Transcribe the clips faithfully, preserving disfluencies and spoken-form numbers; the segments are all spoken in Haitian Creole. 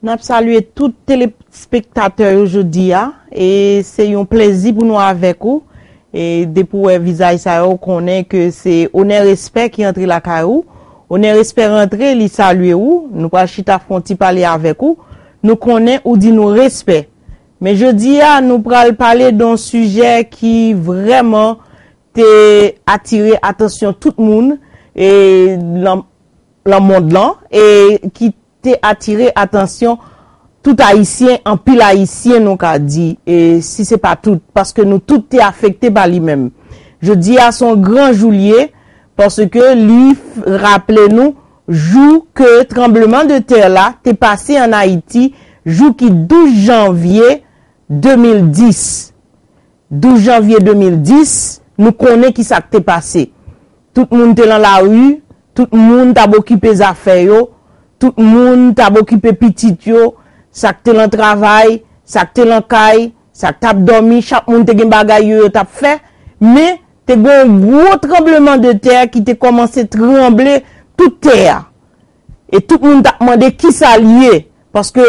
N ap salye tout telespektatè yo jodi a. E se yon plezi pou nou avèk ou. E depi w wè vizaj sa yo, w konnen ke se onè, respè ki antre lakay ou. Onè, respè rantre, li salye ou. Nou pral chita fè yon ti pale avèk ou. Nou konnen ou di nou respè. Men jodi a, nou pral pale de yon sijè ki vrèman te atire atansyon tout moun e nan, nan mond lan, e ki te atire atansyon tout Ayisyen, anpil Ayisyen, nou ka di, e si se pa tout, paske nou tout te afekte pa li menm. Jodi a, se yon gran jou li ye, paske li f-, raple nou jou ke tranbleman de tè la te pase ann Ayiti, jou ki douz janvye de mil dis. Douz janvye de mil dis, nou konnen ki sa k te pase. Tout moun te lan lari, tout moun t ap okipe zafè yo, tout moun t ap okipe pitit yo, sa k te lan travay, sa k te lan kay, sa k t ap dòmi, chak moun te gen bagay yo, yo t ap fè. Men, te gen yon gwo tranbleman de tè ki te kòmanse tranble tout tè a. E tout moun t ap mande kisa l ye, paske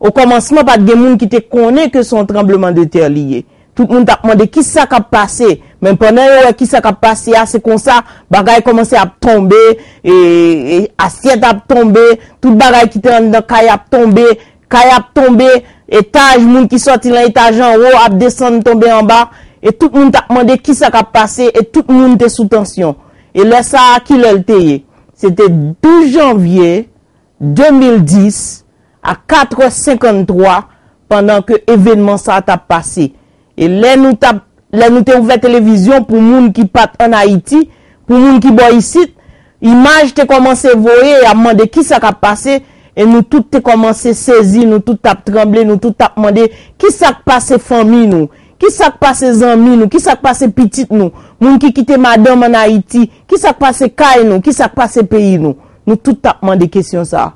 o kòmansman pa t gen moun ki te konnen ke se yon tranbleman de tè li ye. Tout moun t ap mande kisa k ap pase, men pandan yo wè kisa k ap pase a, se konsa bagay kòmanse ap tonbe, e, e asyèt ap tonbe, tout bagay ki te anndan kay ap tonbe, kay ap tonbe, etaj, moun ki sòti lan etaj anwo ap desann tonbe anba, e tout moun t ap mande kisa k ap pase, e tout moun te sou tansyon. E lè sa a, kilè l te ye? Se te douz janvye de mil dis a katrè senkanntwa, pandan ke evènman sa a t ap pase. E lè nou t ap, lè nou te ouvè televizyon, pou moun ki pa t ann Ayiti, pou moun ki bò isit, imaj te kòmanse voye, y ap mande kisa k ap pase, e nou tout te kòmanse sezi, nou tout t ap tranble, nou tout t ap mande kisa k pase fanmi nou, kisa k pase zanmi nou, kisa k pase pitit nou, moun ki kite madanm ann Ayiti, kisa k pase kay nou, kisa k pase peyi nou. Nou tout t ap mande kesyon sa a.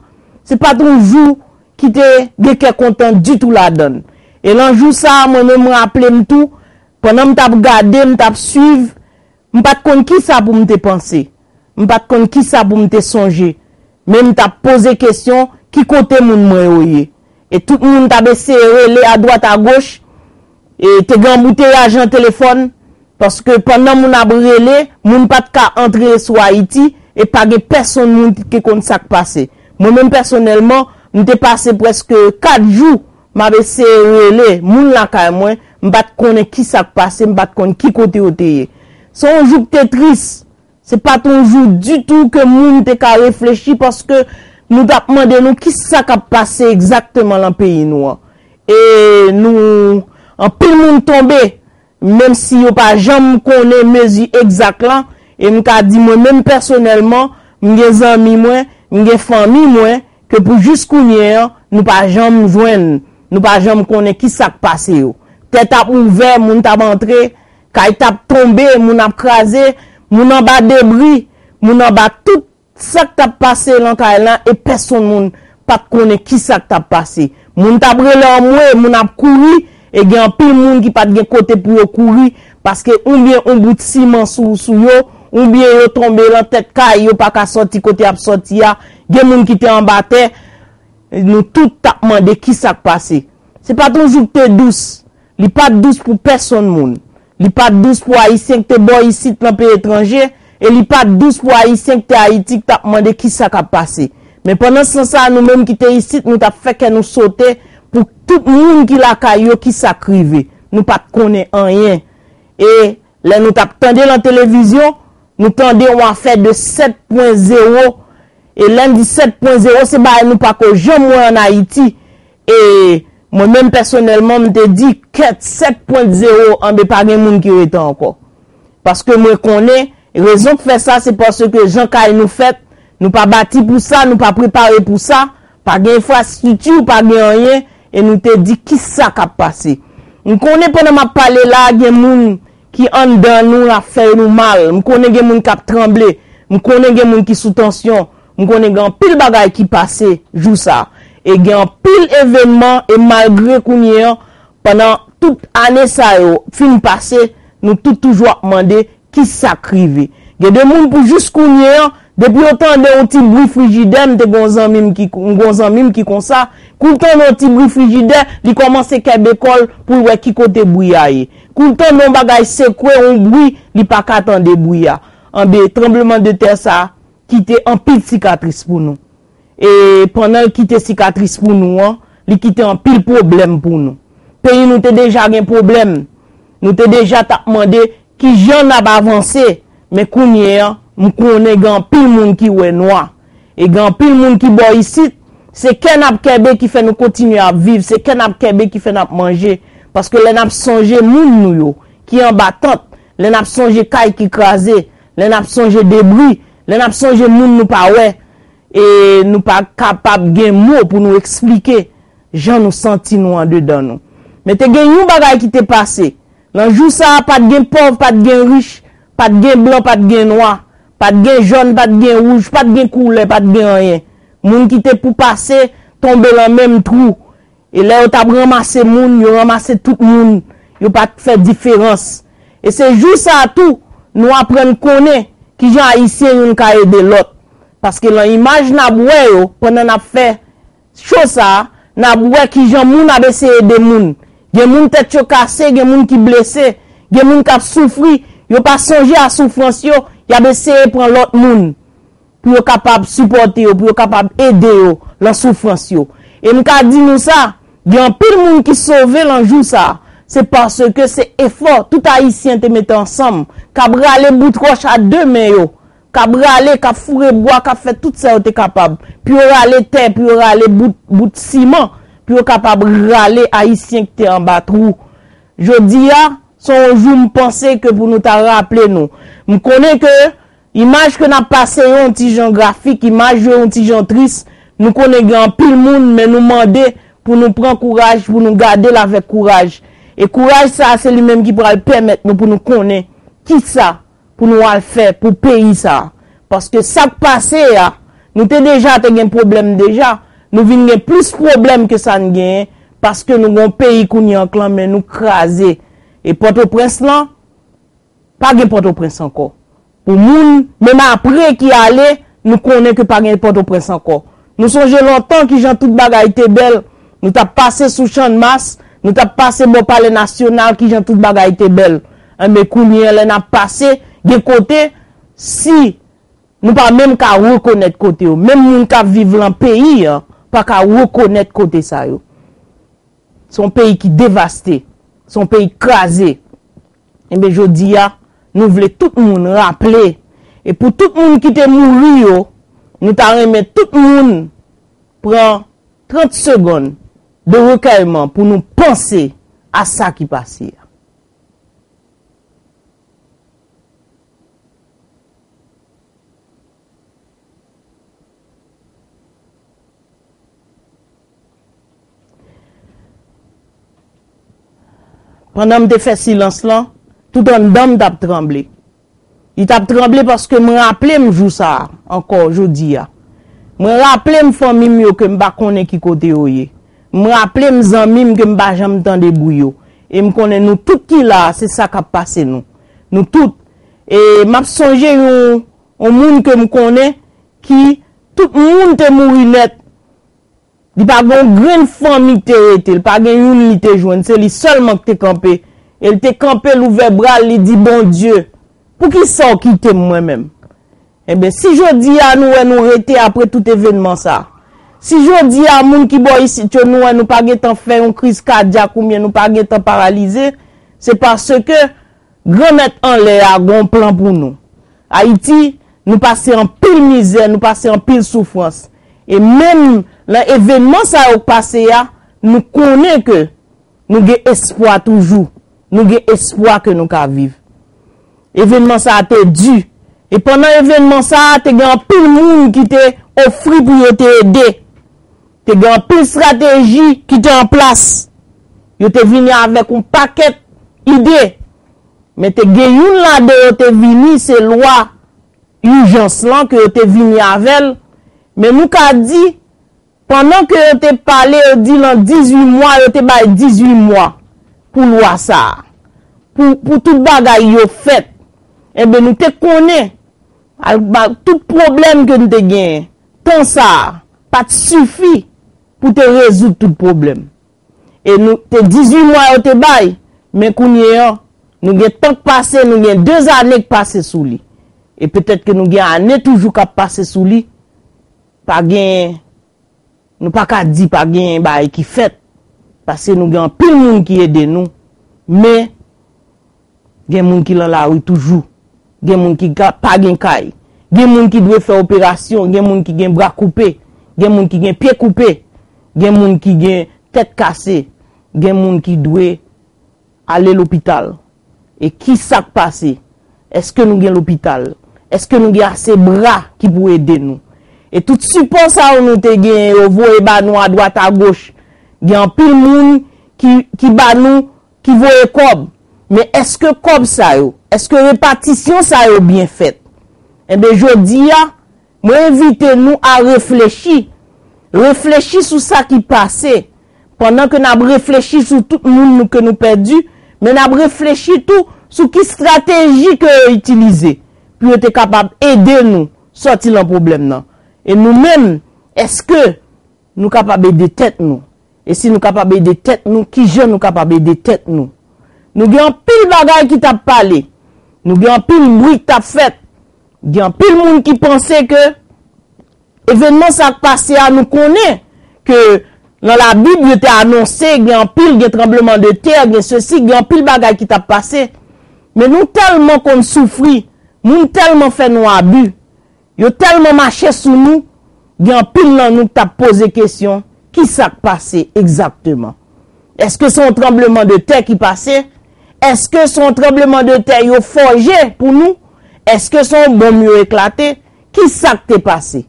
Se pa t yon jou ki te gen kè kontan ditou ladan l. E lan jou sa a, mwen menm, m raple m tou, pandan m t ap gade, m t ap swiv, m pa t konn kisa pou m te panse. M pa t konn kisa pou m te sonje. Men m t ap poze kesyon, ki kote moun mwen yo ye? E tout moun t ap eseye rele adwat agoch. E te gen anbouteyaj nan telefòn, paske pandan moun ap rele, moun pa t ka antre sou Ayiti, e pa gen pèsonn moun ki te konn sa k pase. Mwen menm pèsonèlman, m te pase prèske kat jou m ap eseye rele moun lakay mwen, m pa t konnen kisa k pase, m pa t konn ki kote yo te ye. Se yon jou k te tris. Se pa t yon jou ditou ke moun te ka reflechi, paske nou t ap mande nou kisa k ap pase egzakteman lan peyi nou an. E nou, anpil moun tonbe, menm si yo pa janm konnen mezi egzak lan, e m ka di mwen menm pèsonèlman, m gen zanmi mwen, m gen fanmi mwen, ke pou jis kounye an, nou pa janm jwenn, nou pa janm konnen kisa k pase yo. Tè t ap ouvè, moun t ap antre, kay t ap tonbe, moun ap kraze, moun anba debri, moun anba tout sa k t ap pase lan kay lan, e pèsonn moun pa t konnen kisa k t ap pase. Moun t ap rele anmwe, moun ap kouri, e gen anpil moun ki pa t gen kote pou yo kouri, paske oubyen yon bout siman sou, sou yo, oubyen yo tonbe lan tèt kay, yo pa ka sòti kote y ap sòti a, gen moun ki te anba tè, nou tout t ap mande kisa k pase. Se pa t yon jou k te dous. Li pa t dous pou pèsonn moun. Li pa t dous pou Ayisyen k te bò isit lan peyi etranje, e li pa t dous pou Ayisyen k te Ayiti k t ap mande kisa k ap pase. Men pandan san sa, nou menm ki te isit, nou t ap fè kè nou sote pou tout moun ki lakay yo kisa k rive. Nou pa t konnen anyen. E lè nou t ap tande lan televizyon, nou tande yon afè de sèt pwen zewo. E lè m di sèt pwen zewo, se bagay nou pa ko janm wè ann Ayiti. E mwen menm pèsonèlman, m te di, kèt, sèt pwen zewo, anben pa gen moun ki rete ankò. Paske mwen konnen, rezon k fè sa, se paske jan kay nou fèt, nou pa bati pou sa, nou pa prepare pou sa, Pa gen enfrastrikti, pa gen anyen, e nou te di kisa k ap pase. M konnen pandan m ap pale la, gen moun ki anndan nou, l ap fè nou mal. M konnen gen moun k ap tranble. M konnen gen moun ki sou tansyon. M konnen gen anpil bagay ki pase jou sa. E gen anpil evènman, e malgre kounye an, pandan tout ane sa yo fin pase, nou tout toujou ap mande kisa k rive. Gen de moun pou jis kounye an, depi yo tande yon ti bri frijidè, m te gen yon zanmi m ki, m gen yon zanmi m ki konsa, kou l tande yon ti bri frijidè, li kòmanse kenbe kò l pou l wè ki kote bri a ye. Kou l tande yon bagay sekwe, yon bri, li pa ka tande bri a. Anben, tranblemanntè sa a kite anpil sikatris pou nou. E pandan l kite sikatris pou nou an, li kite anpil pwoblèm pou nou. Peyi nou te deja gen pwoblèm. Nou te deja t ap mande kijan n ap avanse. Men kounye an, m konnen gen anpil moun ki wè nwa. E gen anpil moun ki bò isit, se kè n ap kenbe ki fè nou kontinye ap viv, se kè n ap kenbe ki fè n ap manje. Paske lè n ap sonje moun nou yo ki anba tant, lè n ap sonje kay ki kraze, lè n ap sonje debri, lè n ap sonje moun nou pa wè, e nou pa kapab gen mo pou nou eksplike jan nou santi nou andedan nou. Men te gen yon bagay ki te pase. Nan jou sa a, pa t gen pòv, pa t gen rich, pa t gen blan, pa t gen nwa, pa t gen jòn, pa t gen wouj, pa t gen koulè, pa t gen anyen. Moun ki te pou pase, tonbe nan menm twou. E lè yo t ap ranmase moun, yo ranmase tout moun, yo pa t fè diferans. E se jou sa a tou, nou aprann konnen kijan Ayisyen youn ka ede lòt. Paske nan imaj n ap wè yo, pandan n ap fè cho sa a, n ap wè kijan moun ap eseye ede moun. Gen moun tèt yo kase, gen moun ki blese, gen moun k ap soufri, yo pa sonje a soufrans yo, y ap eseye pran lòt moun pou yo kapab sipòte yo, pou yo kapab ede yo nan soufrans yo. E m ka di nou sa, gen anpil moun ki sove nan jou sa, se paske se efò tout Ayisyen te mete ansanm, k ap rale bout wòch a de men yo, k ap rale, k ap foure bwa, k ap fè tout sa yo te kapab, pou yo rale tè, pou yo rale bout, bout siman, pou yo kapab rale Ayisyen ki te anba twou. Jodi a, se yon jou m panse ke pou nou ta raple nou. M konnen ke imaj ke n ap pase yo yon ti jan grafik, imaj yo yon ti jan tris, nou konnen gen anpil moun, men nou mande pou nou pran kouraj, pou nou gade l avèk kouraj. E kouraj sa a, se li menm ki pral pèmèt nou pou nou konnen kisa pou nou al fè pou peyi sa a. Paske sa k pase a, nou te deja te gen pwoblèm deja, nou vin gen plis pwoblèm ke sa n genyen, paske nou gen yon peyi kounye an k lan men nou kraze. E Pòtoprens lan, pa gen Pòtoprens ankò. Pou moun, menm apre ki ale, nou konnen ke pa gen Pòtoprens ankò. Nou sonje lontan kijan tout bagay te bèl, nou t ap pase sou Channmas, nou t ap pase bò Palè Nasyonal, kijan tout bagay te bèl. Enben, kounye an, lè n ap pase, gen kote, si nou pa menm ka rekonèt kote yo, menm moun k ap viv lan peyi an, pa ka rekonèt kote sa yo. Se yon peyi ki devaste, se yon peyi kraze. Enben, jodi a, nou vle tout moun raple. E pou tout moun ki te mouri yo, nou ta renmen tout moun pran trant segonn de rekèyman pou nou panse a sa ki pase a. Pandan m te fè silans lan, tout anndan m t ap tranble. Li t ap tranble paske m raple m jou sa a ankò jodi a. Mwen raple m fanmi m yo ke m pa konnen ki kote yo ye. M raple m zanmi m ke m pa janm tande bri yo. E m konnen nou tout ki la a, se sa k ap pase nou. Nou tout. E m ap sonje yon, yon moun ke m konnen ki tout moun te mouri nèt. Li pa gen yon grenn fanmi ki te rete, li pa gen youn li te jwenn, se li sèlman ki te kanpe. E li te kanpe, l ouvè bra l, li di, Bondye, poukisa w kite m mwen menm? Enben, si jodi a nou wè nou rete apre tout evènman sa, si jodi a moun ki bò isit yo nou wè nou pa gentan fè yon kriz kadyak oubyen nou pa gentan paralize, se paske Granmèt anlè a gen yon plan pou nou. Ayiti, nou pase anpil mizè, nou pase anpil soufrans. E menm lan evènman sa yo k pase a, nou konnen ke nou gen espwa toujou. Nou gen espwa ke nou ka viv. Evènman sa a te di. E pandan evènman sa a, te gen anpil moun ki te ofri pou yo te ede. Te gen anpil estrateji ki te an plas. Yo te vini avèk yon pakèt ide. Men te gen youn ladan yo te vini, se lwa ijans lan ke yo te vini avè l. Men nou ka di, pandan ke yo te pale, yo di lan dizuit mwa, yo te bay dizuit mwa pou lwa sa a. Pou, pou tout bagay yo fèt. Enben, nou te konnen, al, ba, tout pwoblèm ke nou te genyen, tan sa a, pa t sifi pou te rezoud tout pwoblèm. E nou te dizuit mwa yo te bay, men kounye an, nou gen tan k pase, nou gen de zane k pase sou li. E petèt ke nou gen ane toujou k ap pase sou li. Pa gen, nou pa ka di pa gen bagay ki fèt, paske nou gen anpil moun ki ede nou, men gen moun ki lan lari toujou, gen moun ki ka, pa gen kay, gen moun ki dwe fè operasyon, gen moun ki gen bra koupe, gen moun ki gen pye koupe, gen moun ki gen tèt kase, gen moun ki dwe ale lopital. E ki sa k pase? Èske nou gen lopital? Èske nou gen ase bra ki pou ede nou? E tout sipò sa yo nou te genyen yo voye ba nou adwat agoch. Gen anpil moun ki, ki ba nou, ki voye kòb. Men èske kòb sa yo, èske repatisyon sa yo byen fèt? Enben, jodi a, mwen envite nou a reflechi. Reflechi sou sa ki pase. Pandan ke n ap reflechi sou tout moun nou ke nou pèdi, men n ap reflechi tou sou ki estrateji ke yo itilize pou yo te kapab ede nou sòti lan pwoblèm nan. E nou menm, èske nou kapab ede tèt nou? E si nou kapab ede tèt nou, kijan nou kapab ede tèt nou? Nou gen anpil bagay ki t ap pale. Nou gen anpil bri k t ap fèt. Gen anpil moun ki panse ke evènman sa k pase a, nou konnen ke lan Labib, yo te anonse, gen anpil, gen tranbleman de tè, gen sesi, gen anpil bagay ki t ap pase. Men nou tèlman konn soufri, moun tèlman fè nou abi, yo tèlman mache sou nou, gen anpil nan nou k t ap poze kesyon, ki sa k pase egzakteman? Èske se yon tranbleman de tè ki pase? Èske se yon tranbleman de tè yo fòje pou nou? Èske se yon bonm yo eklate? Ki sa k te pase?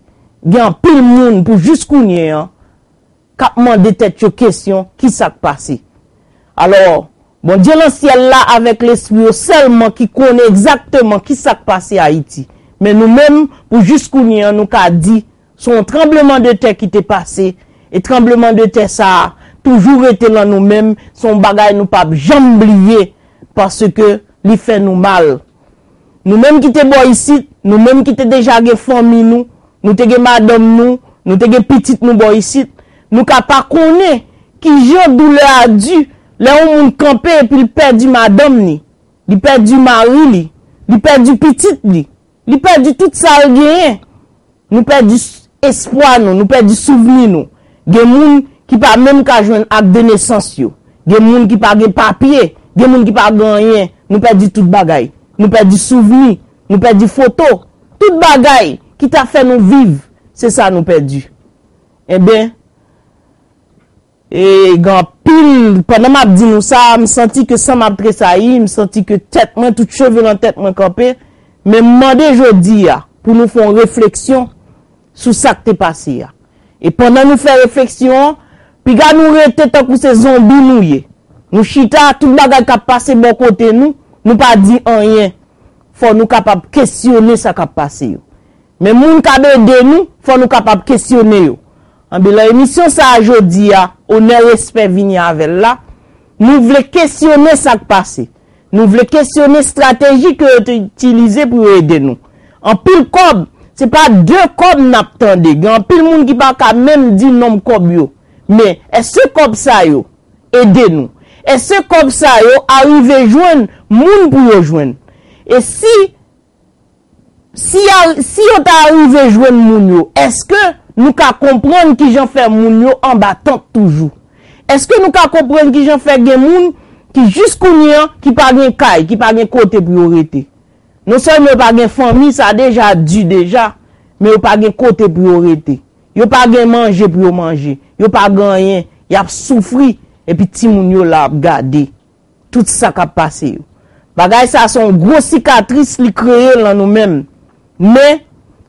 Gen anpil moun pou jis kounye an k ap mande tèt yo kesyon, ki sa k pase? Alò, Bondye nan syèl la avèk lespri yo sèlman ki konnen egzakteman ki sa k pase Ayiti. Men nou menm, pou jis kounye an, nou ka di, se yon tranbleman de tè ki te pase, e tranbleman de tè sa a toujou rete lan nou menm, se yon bagay nou p ap janm bliye, paske li fè nou mal. Nou menm ki te bò isit, nou menm ki te deja gen fanmi nou, nou te gen madanm nou, nou te gen pitit nou bò isit, nou ka pa konnen kijan doulè a di lè yon moun kanpe epi l pèdi madanm li, li pèdi mari li, li pèdi pitit li, li pèdi tout sa l genyen. Nou pèdi s-, espwa nou, nou pèdi souvni nou. Gen moun ki pa menm ka jwenn ak de nesans yo. Gen moun ki pa gen papye, gen moun ki pa gen anyen. Nou pèdi tout bagay. Nou pèdi souvni, nou pèdi foto. Tout bagay ki ta fè nou viv, se sa nou pèdi. Enben, e gen anpil, pandan m ap di nou sa, m santi ke san m ap tresayi, m santi ke tèt mwen, tout cheve nan tèt mwen kanpe. Men m mande jodi a pou nou fè yon refleksyon sou sa k te pase a. E pandan nou fè refleksyon an, piga nou rete tankou se zonbi nou ye. Nou chita, tout bagay k ap pase bò kote nou, nou pa di anyen. Fò nou kapab kesyone sa k ap pase yo. Men moun k ap ede nou, fò nou kapab kesyone yo. Anben, lan emisyon sa a jodi a, Onè Respè vini avè l la, nou vle kesyone sa k pase. Nou vle kesyone estrateji ke yo te itilize pou yo ede nou. Anpil kòb, se pa de kòb n ap tande. Gen anpil moun ki pa ka menm di nonm kòb yo. Men, èske kòb sa yo ede nou? Èske kòb sa yo arive jwenn moun pou yo jwenn? E si, si a, si yo ta arive jwenn moun yo, èske nou ka konprann kijan fè moun yo anba tant toujou? Èske nou ka konprann kijan fè gen moun ki jis kounye an ki pa gen kay, ki pa gen kote pou yo rete? Non sèlman yo pa gen fanmi, sa deja di deja, men yo pa gen kote pou yo rete. Yo pa gen manje pou yo manje. Yo pa gen anyen. Y ap soufri. Epi timoun yo la ap gade tout sa k ap pase yo. Bagay sa se yon gwo sikatris li kreye lan nou menm. Men,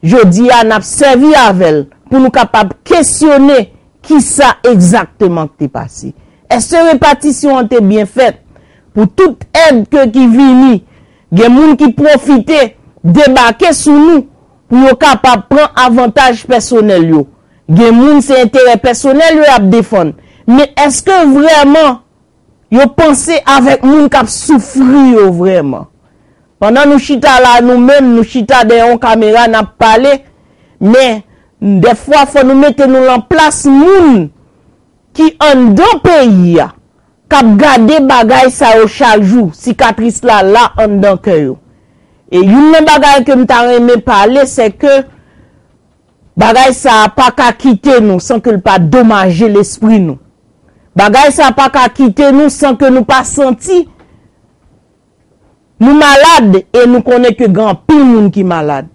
jodi a, n ap sèvi avè l pou nou kapab kesyone kisa egzakteman k te pase. Èske repatisyon an te byen fèt? Pou tout èd ke ki vini, gen moun ki pwofite debake sou nou pou yo kapab pran avantaj pèsonèl yo. Gen moun se enterè pèsonèl yo y ap defann. Men èske vrèman yo panse avèk moun k ap soufri yo vrèman? Pandan nou chita la, nou menm, nou chita dèyè yon kamera, n ap pale, men dèfwa fò nou mete nou lan plas moun ki anndan peyi a, k ap gade bagay sa yo chak jou, sikatris la la anndan kè yo. E youn nan bagay ke m ta renmen pale, se ke bagay sa a pa ka kite nou san ke l pa domaje lespri nou. Bagay sa a pa ka kite nou san ke nou pa santi nou malad e nou konnen ke gen anpil moun ki malad.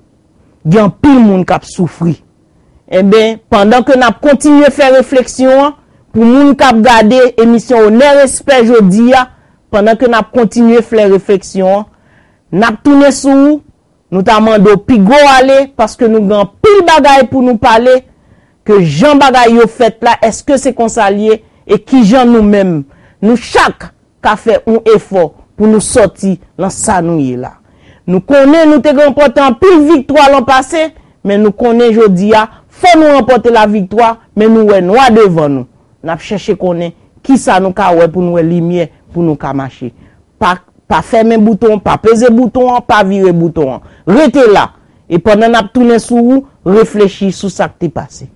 Gen anpil moun k ap soufri. Enben, pandan ke n ap kontinye fè refleksyon an, pou moun k ap gade emisyon Onè Respè jodi a, pandan ke n ap kontinye fè refleksyon an, n ap tounen sou ou, nou ta mande w pi gwo ale, paske nou gen anpil bagay pou nou pale, ke jan bagay yo fèt la, èske se konsa l ye, e kijan nou menm, nou chak ka fè yon efò pou nou sòti lan sa nou ye la. Nou konnen nou te ranpòte anpil viktwa lan pase, men nou konnen jodi a, fò nou ranpòte laviktwa, men nou wè nwa devan nou. N ap chèche konnen kisa nou ka wè pou nou wè limyè, pou nou ka mache. Pa, pa fèmen bouton an, pa peze bouton an, pa vire bouton an. Rete la. E pandan n ap tounen sou ou, reflechi sou sa k te pase.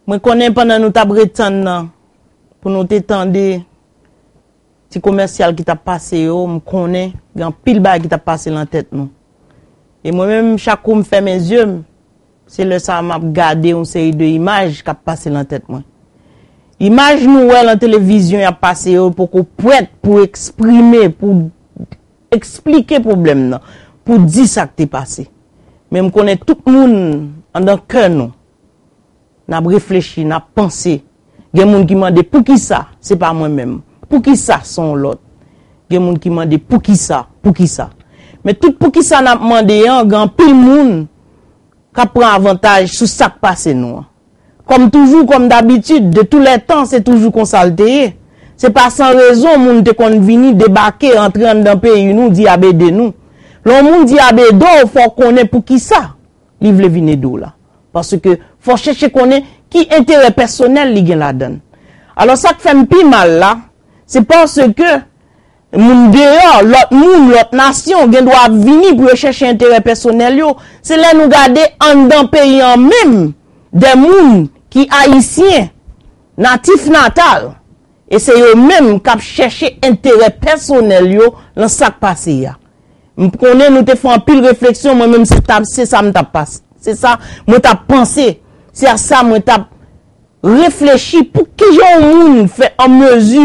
Mwen konnen pandan nou t ap ret tann nan, pou nou te tande ti komèsyal ki t ap pase yo, m konnen gen anpil bagay ki t ap pase lan tèt nou. E mwen menm, chak kou m fèmen zye m, se lè sa a m ap gade yon seri de imaj k ap pase lan tèt mwen. Imaj nou wè lan televizyon y ap pase yo poko prèt pou eksprime, pou eksplike pwoblèm nan, pou di sa k te pase. Men m konnen tout moun anndan kè nou, n ap reflechi, n ap panse. Gen moun ki mande, "Poukisa se pa mwen menm? Poukisa se yon lòt?" Gen moun ki mande, "Poukisa? Poukisa?" Men tout poukisa n ap mande an, gen anpil moun k ap pran avantaj sou sa k pase nou an. Kòm toujou, kòm dabitid, de tou lè tan, se toujou konsa l te ye. Se pa san rezon moun te konn vini debake, antre anndan peyi nou, di y ap ede nou. Lè yon moun di y ap ede w, fò w konnen poukisa li vle vin ede w la. Paske fò w chèche konnen ki enterè pèsonèl li gen ladan l. Alò, sa k fè m pi mal la, se paske moun deyò, lòt moun, lòt nasyon, gen dwa ap vini pou yo chèche enterè pèsonèl yo. Se lè nou gade anndan peyi an menm, de moun ki ayisyen, natif natal, e se yo menm k ap chèche enterè pèsonèl yo lan sa k pase a. M konnen nou te fè anpil refleksyon, mwen menm se t ap, se sa m t ap pas-, se sa mwen t ap panse, se a sa mwen t ap reflechi pou kijan yon moun fè an mezi,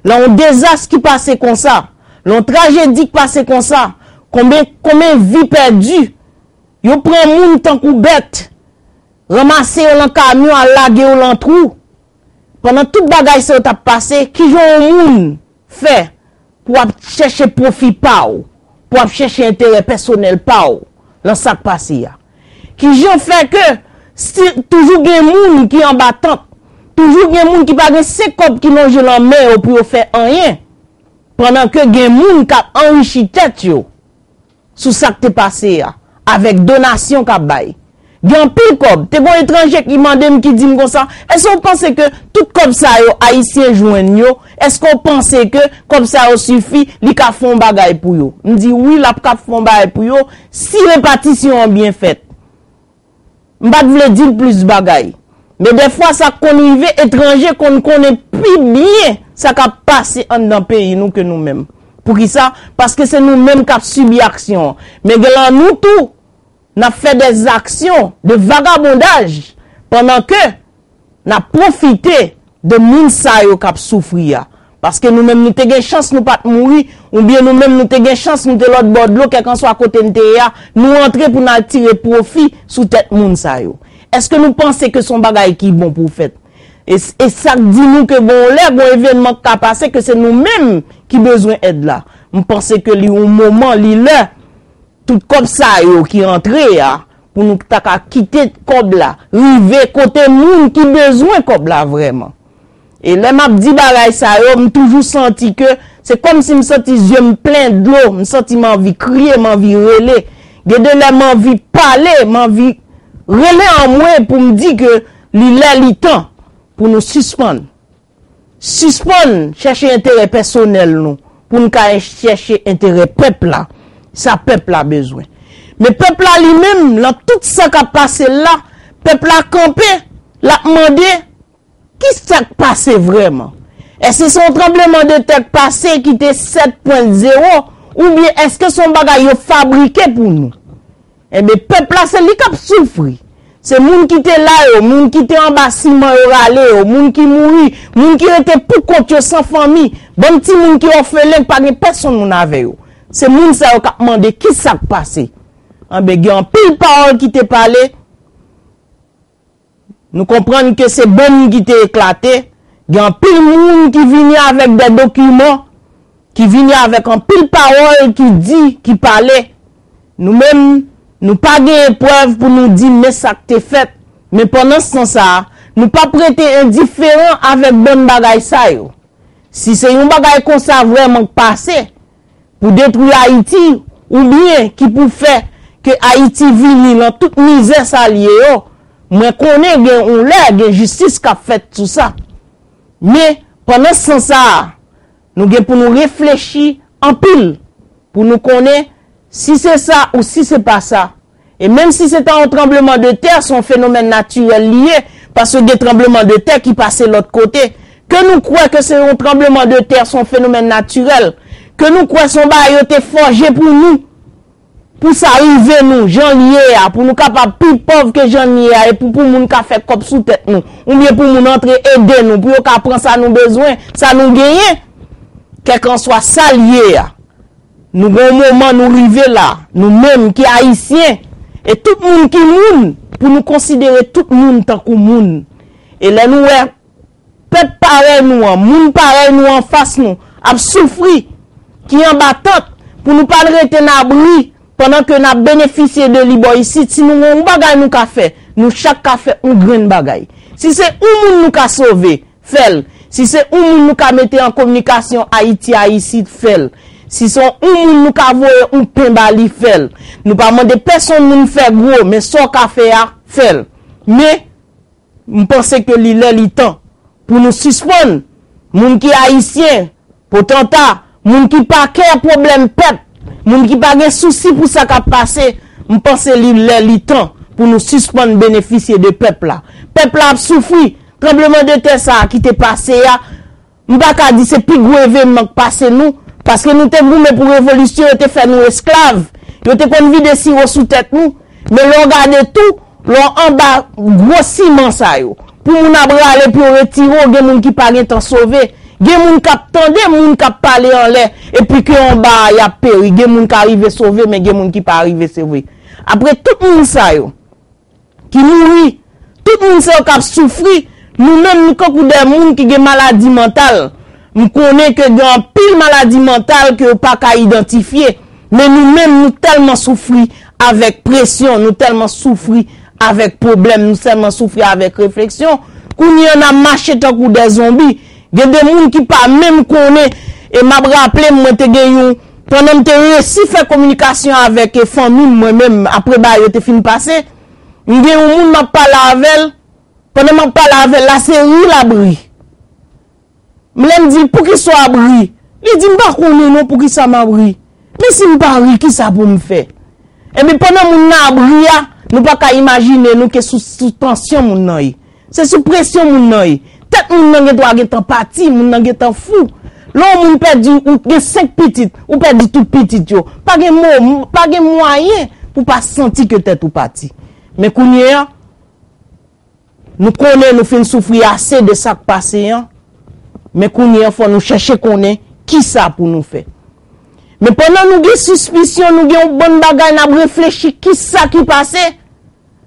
lan yon dezas ki pase konsa, lan yon trajedi ki pase konsa, konbyen, konbyen vi pèdi, yo pran moun tankou bèt, ranmase yo lan kamyon, al lage yo lan twou. Pandan tout bagay sa yo t ap pase, kijan yon moun fè pou w ap chèche pwofi pa w, pou w ap chèche enterè pèsonèl pa w lan sa k pase a? Kijan fè ke si toujou gen moun ki anba tant, toujou gen moun ki pa gen senk kòb ki lonje lan men yo pou yo fè anyen, pandan ke gen moun k ap anrichi tèt yo sou sa k te pase a, avèk donasyon k ap bay? Gen anpil kòb. Te gon etranje ki mande m, ki di m konsa, "Èske w panse ke tout kòb sa yo, Ayisyen jwenn yo, èske w panse ke kòb sa yo sifi, li ka fè yon bagay pou yo?" M di, "Wi, l ap ka fè yon bagay pou yo, si repatisyon an byen fèt." M pa t vle di l plis bagay. Men dèfwa, sa k konn rive, etranje konn konnen pi byen sa k ap pase anndan peyi nou ke nou menm. Poukisa? Paske se nou menm k ap sibi aksyon an. Men gen lan nou tou, n ap fè dèzaksyon de vagabondaj pandan ke n ap pwofite de moun sa yo k ap soufri a. Paske nou menm nou te gen chans nou pa t mouri, oubyen nou menm nou te gen chans nou te lòt bò dlo, kèlkanswa kote n te ye a, nou antre pou n al tire pwofi sou tèt moun sa yo. Èske nou panse ke se yon bagay ki bon pou fèt? E, e sa k di nou ke gon lè, gon evènman k ka pase, ke se nou menm ki bezwen èd la. M panse ke li yon moman, li lè, tout kòb sa yo ki antre a, pou nou ta ka kite kòb la, rive kote moun ki bezwen kòb la vrèman. E lè m ap di bagay sa yo, m toujou santi ke se kòmsi m santi zye m plen dlo, m santi m anvi kriye, m anvi rele. Gen de lè m anvi pale, m anvi rele anmwe pou m di ke li lè, li tan pou nou sispann. Sispann chèche enterè pèsonèl nou, pou n ka chèche enterè pèp la, sa pèp la bezwen. Men pèp la li menm, lan tout sa k ap pase l la, pèp la kanpe, l ap mande, ki sa k pase vrèman? Èske se yon tranbleman de tè k pase ki te sèt pwen zewo, oubyen èske se yon bagay yo fabrike pou nou? Enben, pèp la, se li k ap soufri. Se moun ki te la yo, moun ki te anba siman yo rale yo, moun ki mouri, moun ki rete pou kont yo san fanmi, bann timoun ki òfelen, k pa gen pèsonn moun avè yo. Se moun sa yo k ap mande ki sa k pase. Enben, gen anpil pawòl ki te pale, nou konprann ke se bonm ki te eklate, gen anpil moun ki vini avèk de dokiman, ki vini avèk anpil pawòl ki di, ki pale. Nou menm, nou pa gen eprèv pou nou di men sa k te fèt, men pandan se tan sa a, nou p ap rete endiferan avèk bann bagay sa yo. Si se yon bagay konsa vrèman k pase, pou detwi Ayiti, oubyen ki pou fè ke Ayiti vini lan tout mizè sa l ye yo, mwen konnen gen yon lè, gen jistis k ap fèt sou sa. Men, pandan se tan sa a, nou gen pou nou reflechi anpil, pou nou konnen si se sa ou si se pa sa. E menm si se ta yon tranbleman de tè, se yon fenomèn natirèl li ye, paske gen tranbleman de tè ki pase lòt kote. Ke nou kwè ke se yon tranbleman de tè, se yon fenomèn natirèl, ke nou kwè se yon bagay yo te fòje pou nou, pou sa rive nou, jan l ye a, pou nou kapab pi pòv ke jan n ye a, e pou, pou moun ka fè kòb sou tèt nou, oubyen pou moun antre ede nou, pou yo ka pran sa nou bezwen, sa nou genyen, kèlkanswa sa l ye a. Nou gon moman nou rive la, nou menm ki Ayisyen, e tout moun ki moun, pou nou konsidere tout moun tankou moun. E lè nou wè pèp parèy nou an, moun parèy nou anfas nou, ap soufri, ki anba tant, pou nou pa al rete nan abri, pandan ke n ap benefisye de li bò isit, si nou gon yon bagay nou ka fè, nou chak ka fè yon grenn bagay. Si se yon moun nou ka sove, fè l. Si se yon moun nou ka mete an kominikasyon Ayiti a isit, fè l. Si se yon moun nou ka voye yon pen ba li, fè l. Nou pa mande pèsonn moun fè gwo, men sa w ka fè a, fè l. Men, m panse ke li lè, li tan pou nou sispann. Moun ki Ayisyen, potanta, moun ki pa kè pwoblèm pèp, moun ki pa gen sousi pou sa k ap pase, m panse li lè, li tan pou nou sispann benefisye de pèp la. Pèp la ap soufri. Tranbleman de tè sa a ki te pase a, m pa ka di se pi gwo evènman k pase nou, paske nou te goumen pou revolisyon, yo te fè nou esklav, yo te konn vide siwo sou tèt nou, men lè w gade tou, lè w anba gwo siman sa yo, pou moun ap rale pou yo retire w, gen moun ki pa gentan sove, gen moun k ap tande moun k ap pale anlè, epi ke anba a y ap peri, gen moun ka rive sove, men gen moun ki pa rive sove. Apre tout moun sa yo, ki mouri, tout moun sa yo k ap soufri, nou menm nou kankou de moun ki gen maladi mantal. M konnen ke gen anpil maladi mantal ke yo pa ka idantifye, men nou menm nou tèlman soufri avèk presyon, nou tèlman soufri avèk pwoblèm, nou tèlman soufri avèk refleksyon. Kounye a n ap mache tankou de zonbi. Gen de moun ki pa menm konnen, e m ap raple m, mwen te gen yon, pandan m te resi fè kominikasyon avèk, e, fanmi m, mwen menm, apre bagay yo te fin pase, m gen yon moun m ap pale avè l, pandan m ap pale avè l la, se ri l ap ri. M lè m di l, "Poukisa w ap ri?" Li di, "M pa konnen non poukisa m ap ri. Men si m pa ri, kisa pou m fè?" Ebyen, pandan moun nan ap ri a, nou pa ka imajine nou ke sou, sou tansyon moun nan ye. Se sou presyon moun nan ye. Tèt moun nan gen dwa gentan pati, moun nan gentan fou. Lè yon moun pèdi, ou gen senk pitit, ou pèdi tout pitit yo. Pa gen mo, pa gen mwayen pou pa santi ke tèt ou pati. Men kounye a, nou konnen nou fin soufri ase de sa k pase an. Men kounye a, fò nou chèche konnen kisa pou nou fè. Men pandan nou gen sispisyon, nou gen yon bann bagay, n ap reflechi kisa ki pase.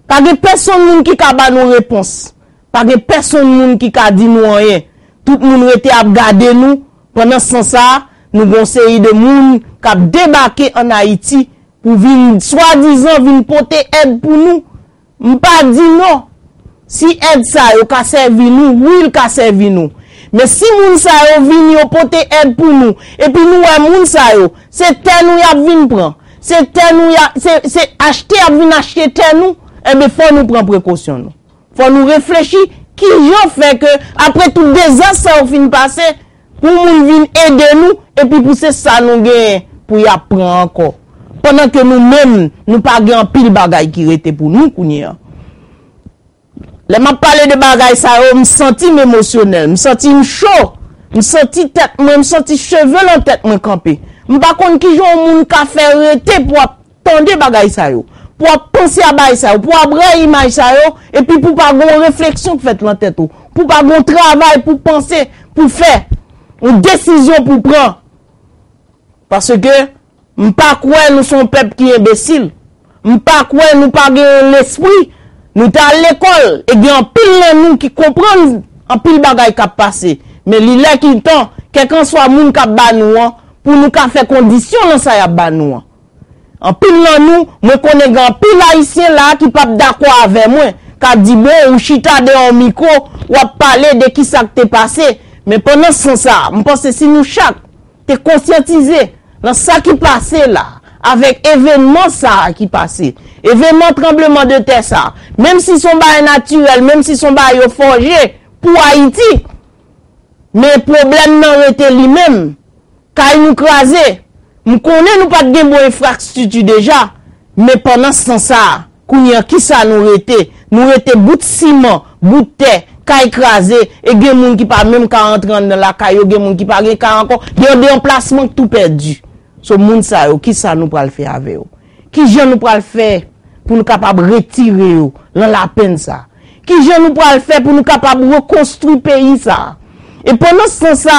Pa gen pèsonn moun ki ka ba nou repons. Pa gen pèsonn moun ki ka di nou anyen. Tout moun rete ap gade nou. Pandan san sa a, nou gen yon seri de moun k ap debake ann Ayiti pou vin, swadizan, vin pote èd pou nou. M pa di non. Si èd sa yo ka sèvi nou, wi, l ka sèvi nou. Men si moun sa yo vini, yo pote èd pou nou, epi nou wè moun sa yo, se tè nou y ap vin pran, se tè nou y ap, se, se achte y ap vin achte tè nou, enben, fò nou pran prekosyon nou. Fò nou reflechi kijan fè ke, apre tout dezas sa yo fin pase, pou moun vin ede nou, epi pou se sa nou genyen pou y ap pran ankò. Pandan ke nou menm, nou pa gen anpil bagay ki rete pou nou kounye a. Lè m ap pale de bagay sa yo, m santi m emosyonèl, m santi m cho, m santi tèt mwen, m santi cheve nan tèt mwen kanpe. M pa konn kijan yon moun ka fè rete pou ap tande bagay sa yo, pou ap panse a bagay sa yo, pou ap wè imaj sa yo, epi pou pa gon refleksyon k fèt nan tèt ou, pou pa gon travay pou panse, pou fè, yon desizyon pou pran. Paske m pa kwè nou se yon pèp ki enbesil. M pa kwè nou pa gen lespri. Nou te al lekòl, e gen anpil nan nou ki konprann anpil bagay k ap pase. Men li lè ki tan, kèlkanswa moun k ap ba nou an, pou nou ka fè kondisyon nan sa y ap ba nou an. Anpil nan nou, mwen konnen gen anpil Ayisyen la ki p ap dakò avè mwen, k ap di, "Bon, ou chita dèyè yon mikwo, w ap pale de kisa k te pase." Men pandan san sa, m panse si nou chak te konsyantize nan sa ki pase la, avèk evènman sa a ki pase, evènman tranbleman de tè sa a, menm si se yon bagay natirèl, menm si se yon bagay yo fòje pou Ayiti, men pwoblèm nan rete li menm. Kay nou kraze. M konnen nou pa t gen bon enfrastrikti deja, men pandan san sa a, kounye a, kisa nou rete? Nou rete bout siman, bout tè, kay kraze, e gen moun ki pa menm ka rantre anndan lakay yo, gen moun ki pa gen kay ankò, gen de anplasman k tou pèdi. So, moun sa yo, kisa nou pral fè avè yo? Kijan nou pral fè pou nou kapab retire yo nan lapenn sa? Kijan nou pral fè pou nou kapab rekonstwi peyi sa? E pandan san sa,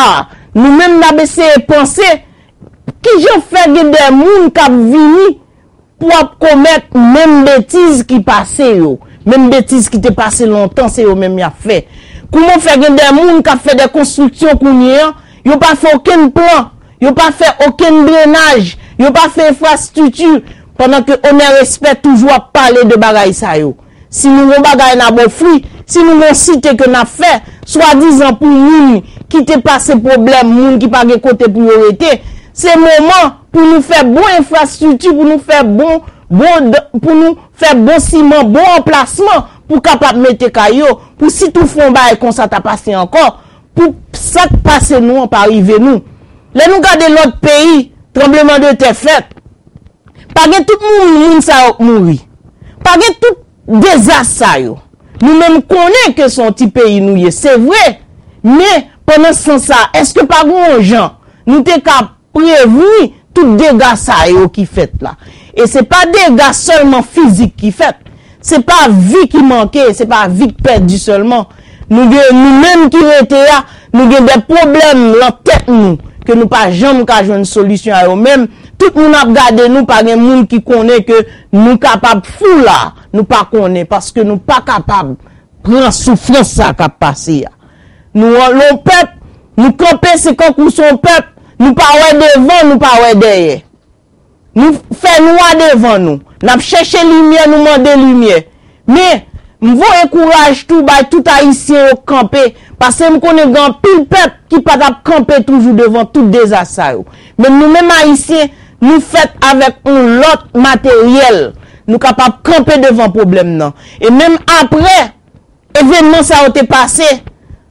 nou menm n ap eseye panse, kijan fè gen de moun k ap vini pou ap komèt menm betiz ki pase yo, menm betiz ki te pase lontan, se yo menm y ap fè? Kouman fè gen de moun k ap fè de konstriksyon kounye a, yo pa fè okenn plan, yo pa fè okenn drenaj, yo pa fè enfrastrikti, pandan ke Onè Respè toujou ap pale de bagay sa yo? Si nou gon bagay n ap ofri, si nou gon site ke n ap fè, swadizan pou moun ki te pase pwoblèm, moun ki pa gen kote pou yo rete, se moman pou nou fè bon enfrastrikti, pou nou fè bon, bon, pou nou fè bon siman, bon anplasman pou kapab mete kay yo, pou si toutfwa yon bagay konsa ta pase ankò, pou sa k pase nou an pa rive nou. Lè nou gade lòt peyi, tranbleman de tè fèt, pa gen tout moun, moun sa yo k mouri. Pa gen tout dezas sa yo. Nou menm konnen ke se yon ti peyi nou ye, se vre. Men, pandan san sa, èske pa gen yon jan nou te ka prevni tout dega sa yo ki fèt la? E se pa dega sèlman fizik ki fèt. Se pa vi ki manke, se pa vi k pèdi sèlman. Nou gen, nou menm ki rete a, nou gen de pwoblèm lan tèt nou ke nou pa janm ka jwenn solisyon a yo menm. Tout moun ap gade nou, pa gen moun ki konnen ke nou kapab fou la. Nou pa konnen, paske nou pa kapab pran soufrans sa k ap pase a. Nou an, yon pèp, nou kanpe, se kankou se yon pèp, nou pa wè devan, nou pa wè dèyè. Nou fè nwa devan nou. N ap chèche limyè, nou mande limyè. Men, m voye kouraj tou bay tout Ayisyen yo k kanpe, paske m konnen gen anpil pèp ki pa t ap kanpe toujou devan tout dezas sa yo. Men nou menm Ayisyen, nou fèt avèk yon lòt materyèl. Nou kapab kanpe devan pwoblèm nan. E menm apre, evènman sa yo te pase,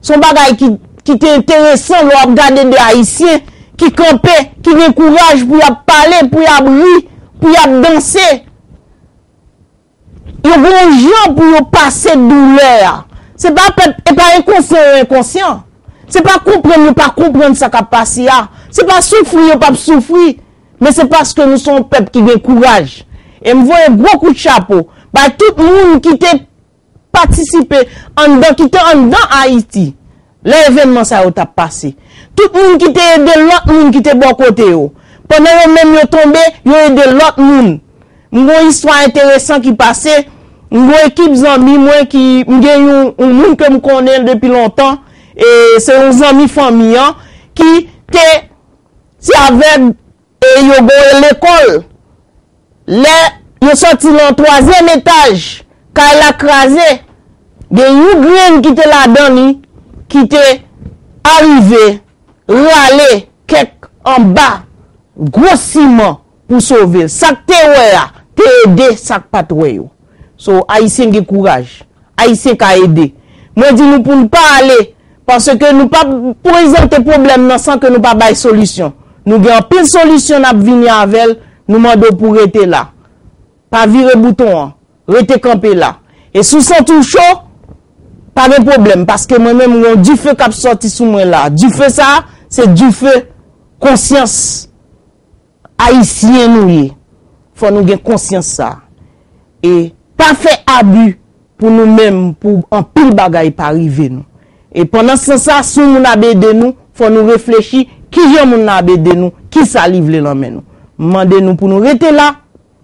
se yon bagay ki, ki te enteresan lè w ap gade de Ayisyen ki kanpe, ki gen kouraj pou y ap pale, pou y ap ri, pou y ap danse. Yo gen yon jan pou yo pase doulè a. Se pa pèp, e pa enkonsyan yo enkonsyan. Se pa konprann yo pa konprann sa k ap pase a. Se pa soufri yo p ap soufri. Men se paske nou se yon pèp ki gen kouraj. E m voye gwo kout chapo bay tout moun ki te patisipe anndan, ki te anndan Ayiti lè evènman sa yo t ap pase. Tout moun ki te ede lòt moun ki te bò kote yo. Pandan yo menm yo tonbe, yo ede lòt moun. M gon istwa enteresan ki pase. M gon ekip zanmi mwen ki, m gen yon, yon moun ke m konnen depi lontan. E se yon zanmi fanmi an ki te, se avèg e yo voye lekòl. Lè yo sòti nan twazyèm etaj, kay la kraze, gen yon grenn ki te ladan li, ki te arive rale kèk anba gwo siman pou sove l. Sa k te wè a, te ede sa k pa t wè yo. So, Ayisyen gen kouraj. Ayisyen ka ede. Mwen di nou pou n pa ale, paske nou p ap prezante pwoblèm nan san ke nou pa bay solisyon. Nou gen anpil solisyon n ap vini avè l, nou mande w pou rete la. Pa vire bouton an, rete kanpe la. E si w santi w cho, pa gen pwoblèm, paske mwen menm, m gen yon dife k ap sòti sou mwen la. Dife sa a, se dife konsyans ayisyen nou ye. Fò nou gen konsyans sa a. E pa fè abi pou nou menm, pou anpil bagay pa rive nou. E pandan se tan sa, si yon moun ap ede nou, fò nou reflechi kijan moun nan ap ede nou, kisa li vle nan men nou. M mande nou pou nou rete la,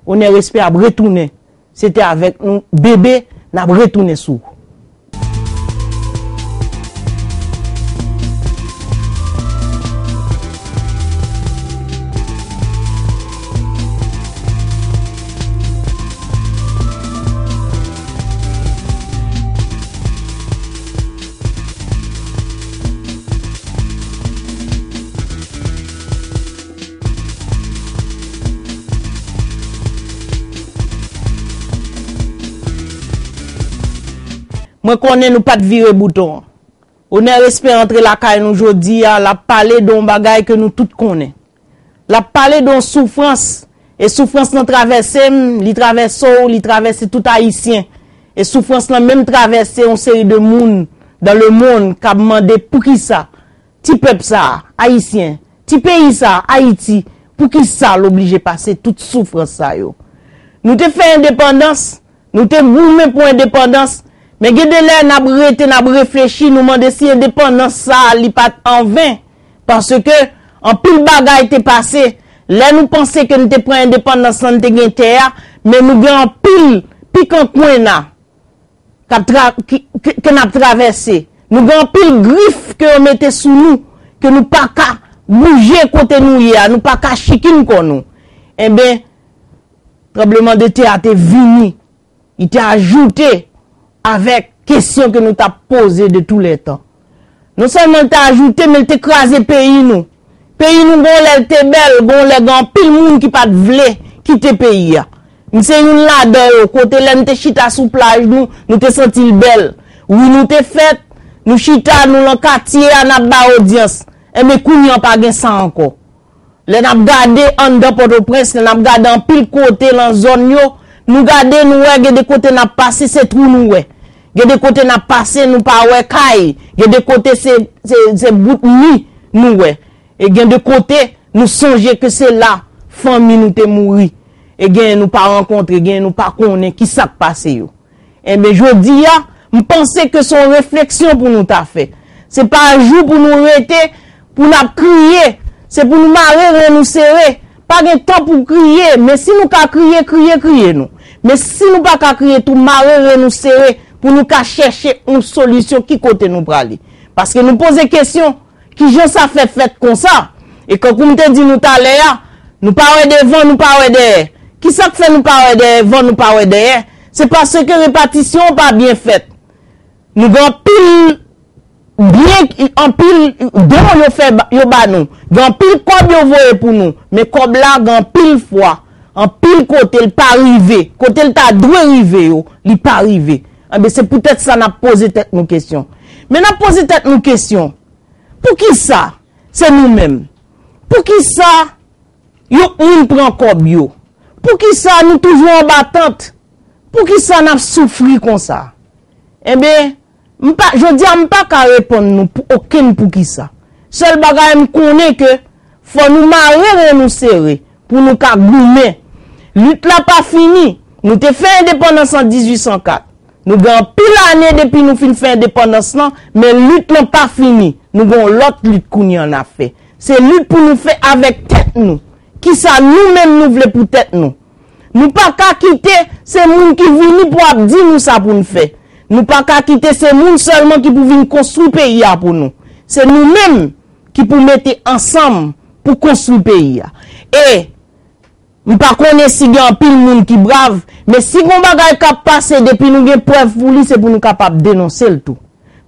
onè, respè ap retounen. Se te avèk nou, Bebe, n ap retounen sou. Mwen konnen nou pa t vire bouton an. Onè, respè antre lakay nou jodi a, l ap pale de yon bagay ke nou tout konnen. L ap pale de yon soufrans, e soufrans lan travèse m, li travèse w, li travèse tout Ayisyen. E soufrans lan menm travèse yon seri de moun dans le monde k ap mande poukisa ti pèp sa a, Ayisyen, ti peyi sa a, Ayiti, poukisa l oblije pase tout soufrans sa yo. Nou te fè endepandans, nou te goumen pou endepandans, men gen de lè n ap rete, n ap reflechi, nou mande si endepandans sa a, li pa t anven. Paske anpil bagay te pase. Lè nou panse ke n te pran endepandans lan, n te gen tè a, men nou gen anpil pikan kwenna k ap tra-, ki, ke, ke n ap travèse. Nou gen anpil grif ke yo mete sou nou, ke nou pa ka bouje kote nou ye a, nou pa ka chikin kò nou. Enben, tranbleman de tè a te vini, li te ajoute avèk kesyon ke nou t ap poze de tou lè tan. Non sèlman l te ajoute, men l te kraze peyi nou. Peyi nou, gon lè l te bèl, gon lè gen anpil moun ki pa t vle kite peyi a. M se youn ladan yo, kote lè n te chita sou plaj nou, nou te santi l bèl. Wi, nou te fèt, nou chita, nou nan katye a, n ap bay odyans. Enben, kounye a pa gen sa ankò. Lè n ap gade anndan Pòtoprens, lè n ap gade anpil kote nan zòn yo, nou gade, nou wè gen de kote n ap pase, se twou nou wè. Gen de kote n ap pase, nou pa wè kay. Gen de kote se, se, se bout mi nou wè. E gen de kote, nou sonje ke se la fanmi nou te mouri. E genyen nou pa rankontre, genyen nou pa konnen ki sa k pase yo. Enben, jodi a, m panse ke se yon refleksyon pou nou ta fè. Se pa jou pou nou rete, pou n ap kriye. Se pou nou mare ren nou sere. Pa gen tan pou kriye, men si nou ka kriye, kriye, kriye nou. Men si nou pa ka kriye tou, mare ren nou sere pou nou ka chèche yon solisyon ki kote nou prale. Paske nou poze kesyon, kijan sa fè fèt konsa? E kankou m te di nou talè a, nou pa wè devan, nou pa wè dèyè. Kisa k fè nou pa wè dèvan, nou pa wè dèyè? Se paske repatisyon an pa byen fèt. Nou gen anpil byen, anpil don yo fè ba, yo ba nou. Gen anpil kòb yo voye pou nou. Men kòb la, gen anpil fwa, anpil kote l pa rive. Kote l ta dwe rive yo, li pa rive. Enben, se poutèt sa n ap poze tèt nou kesyon. Men n ap poze tèt nou kesyon, poukisa se nou menm? Poukisa yon moun pran kòb yo? Poukisa nou toujou anba tant? Poukisa n ap soufri konsa? Enben, M pa, jodi a, m pa ka reponn nou pou okenn poukisa. Sèl bagay m konnen ke fò nou mare ren nou sere pou nou ka goumen. Lit la pa fini. Nou te fè endepandans an dizuit san kat. Nou gen anpil ane depi nou fin fè endepandans lan, men lit lan pa fini. Nou gen yon lòt lit kounye an n ap fè. Se lit pou nou fè avèk tèt nou. Kisa nou menm nou vle pou tèt nou? Nou pa ka kite se moun ki vini pou ap di nou sa pou n fè. Nou pa ka kite se moun sèlman ki pou vin konstwi peyi a pou nou. Se nou menm ki pou mete ansanm pou konstwi peyi a. E m pa konnen si gen anpil moun ki brav, men si gon bagay k ap pase, depi nou gen prèv pou li, se pou nou kapab denonse l tou.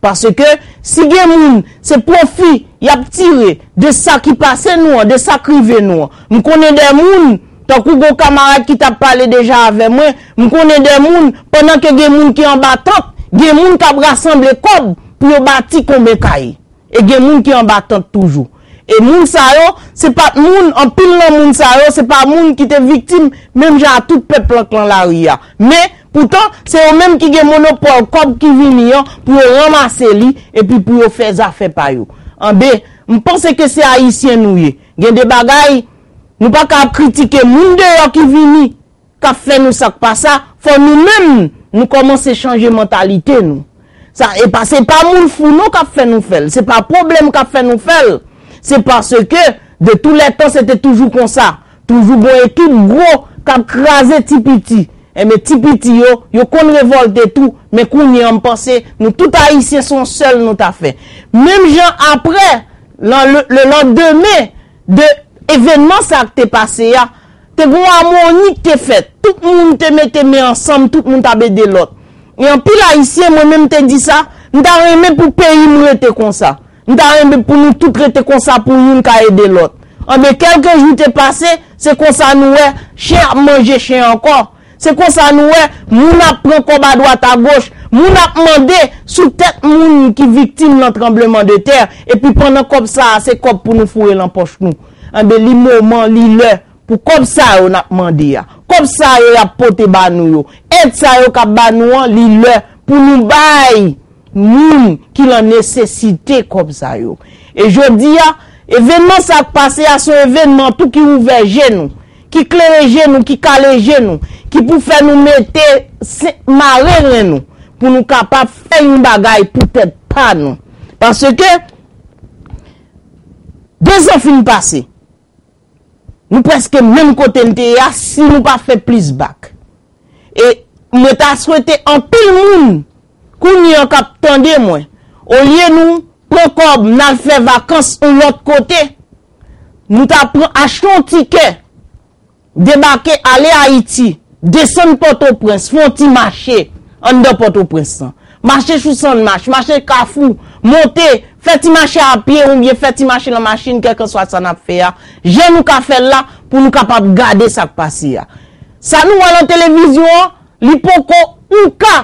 Paske si gen moun, se pwofi y ap tire de sa ki pase nou an, de sa k rive nou an. M konnen de moun, tankou gon kamarad ki t ap pale deja avè mwen, m konnen de moun, pandan ke gen moun ki anba tant, gen moun k ap rasanble kòb pou yo bati konbe kay. E gen moun ki anba tant toujou. E moun sa yo, se pa t moun, anpil nan moun sa yo, se pa moun ki te viktim, menm jan a tout pèp lan k lan lari a. Men, poutan, se yo menm ki gen monopòl kòb ki vini an pou yo ranmase li, epi pou yo fè zafè pa yo. Anben, m panse ke se Ayisyen nou ye. Gen de bagay, nou pa ka ap kritike moun deyò ki vini, k ap fè nou sa k pa sa, fò nou menm, nou kòmanse chanje mantalite nou. Sa, e pa, se pa moun fou non k ap fè nou fè l, se pa pwoblèm k ap fè nou fè l. Se paske, de tou lè tan, se te toujou konsa. Toujou gon ekip gwo k ap kraze ti piti. Enben, ti piti yo, yo konn revòlte tou, men kounye an, m panse, nou tout Ayisyen, se yon sèl nou ta fè. Menm jan apre, lan, le, le lendemain de evènman sa k te pase a, te gon amoni k te fèt. Tout moun te mete men ansanm, tout moun t ap ede lòt. E anpil Ayisyen, mwen menm te di sa, m ta renmen pou peyi m rete konsa. M ta renmen pou nou tout rete konsa, pou youn ka ede lòt. Anben, kèlke jou te pase, se konsa nou wè, chen ap manje chen ankò. Se konsa nou wè, moun ap pran kòb adwat agoch, moun ap mande sou tèt moun ki viktim nan tranbleman de tè, epi pandan kòb sa a, se kòb pou nou foure lan pòch nou. Anben, li moman, li lè pou kòb sa yo n ap mande a. Kòb sa yo y ap pote ba nou yo. Èd sa yo k ap ba nou an, li lè pou nou bay moun ki lan nesesite kòb sa yo. E jodi a, evènman sa k pase a, se yon evènman tou ki ouvè je nou, ki klere je nou, ki kale je nou, ki pou fè nou mete se, mare ren nou, pou nou kapab fè yon bagay pou tèt pa nou. Paske, de zan fin pase, nou prèske menm kote n te ye a, si nou pa fè plis bak. E mwen ta swete anpil moun kounye an k ap tande mwen, olye nou pran kòb n al fè vakans yon lòt kote, nou ta pran, achte yon tikè, debake, ale Ayiti, desann Pòtoprens, fè yon ti mache anndan Pòtoprens lan. Mache sou Sannmach, mache Kafou, monte, fè ti mache a pye oubyen fè ti mache lan machin, kèlkeswa sa n ap fè a. Jan nou ka fè l la, pou nou kapab gade sa k pase a. Sa nou wè lan televizyon an, li poko yon ka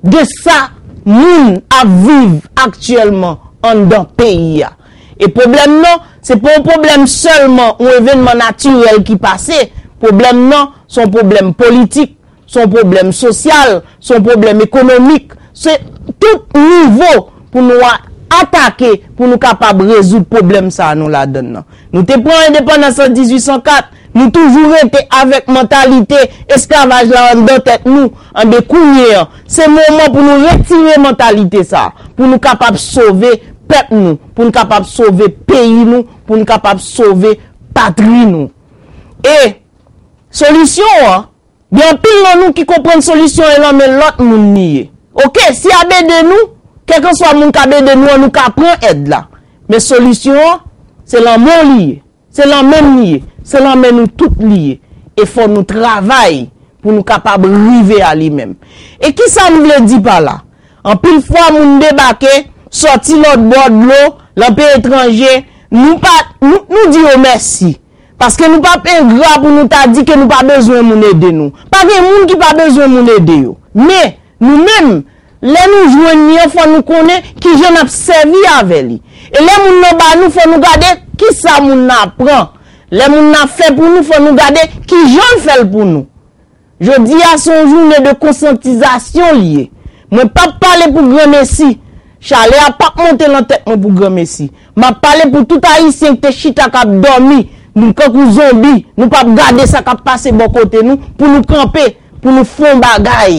de sa moun ap viv aktyèlman anndan peyi a. E pwoblèm nan, se pa yon pwoblèm sèlman yon evènman natirèl ki pase. Pwoblèm nan, se yon pwoblèm politik, se yon pwoblèm sosyal, se yon pwoblèm ekonomik. Se tout nivo pou nou a-, atake, pou nou kapab rezoud pwoblèm sa a nou ladann nan. Nou te pran endepandans an dizuit san kat, nou toujou rete avèk mantalite esklavaj la anndan tèt nou. Anben, kounye an, se moman pou nou retire mantalite sa a, pou nou kapab sove pèp nou, pou nou kapab sove peyi nou, pou nou kapab sove patri nou. E solisyon an, gen anpil nan nou ki konprann solisyon e lan men lòt moun li ye. Oke, si y ap ede nou, kèlkeswa moun k ap ede nou an, nou ka pran èd la. Men solisyon an, se lan men w li ye. Se lan men m li ye. Se lan men nou tout li ye. E fò nou travay pou nou kapab rive a li menm. E kisa m vle di pa la? Anpil fwa moun debake, sòti lòt bò dlo, lan peyi etranje, nou pa, nou, nou di yo mèsi. Paske nou p ap engra pou nou ta di ke nou pa bezwen moun ede nou. Pa gen moun ki pa bezwen moun ede yo. Men, nou menm, lè nou jwenn li an, fò nou konnen kijan n ap sèvi avè li. E lè moun nan ba nou, fò nou gade kisa moun nan ap pran. Lè moun nan ap fè pou nou, fò nou gade kijan l fè l pou nou. Jodi a se yon jounen de konsyantizasyon li ye. Mwen p ap pale pou granmesi. Chalè a p ap monte lan tèt mwen pou granmesi. M ap pale pou tout Ayisyen ki te chita k ap dòmi, nou kankou zonbi, nou p ap gade sa k ap pase bò kote nou, pou nou kanpe, pou nou fè yon bagay.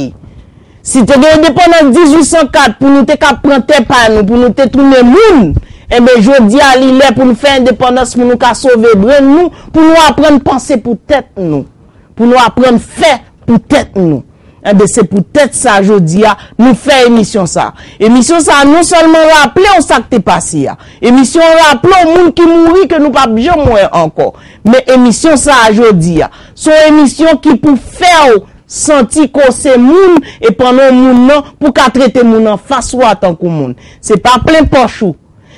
Si te gen endepandans dizuit san kat pou nou te ka pran tè pa nou, pou nou te tounen moun, enben jodi a li lè pou nou fè endepandans pou nou ka sove brenn nou, pou nou aprann panse pou tèt nou, pou nou aprann fè pou tèt nou. Enben se poutèt sa jodi a nou fè emisyon sa. Emisyon sa non sèlman raple w sa k te pase a. Emisyon an raple w moun ki mouri ke nou p ap janm wè ankò. Men emisyon sa a jodi a, se yon emisyon ki pou fè w santi ke w se moun e pandan w moun nan pou w ka trete moun anfas ou a tankou moun. Se pa plen pòch ou.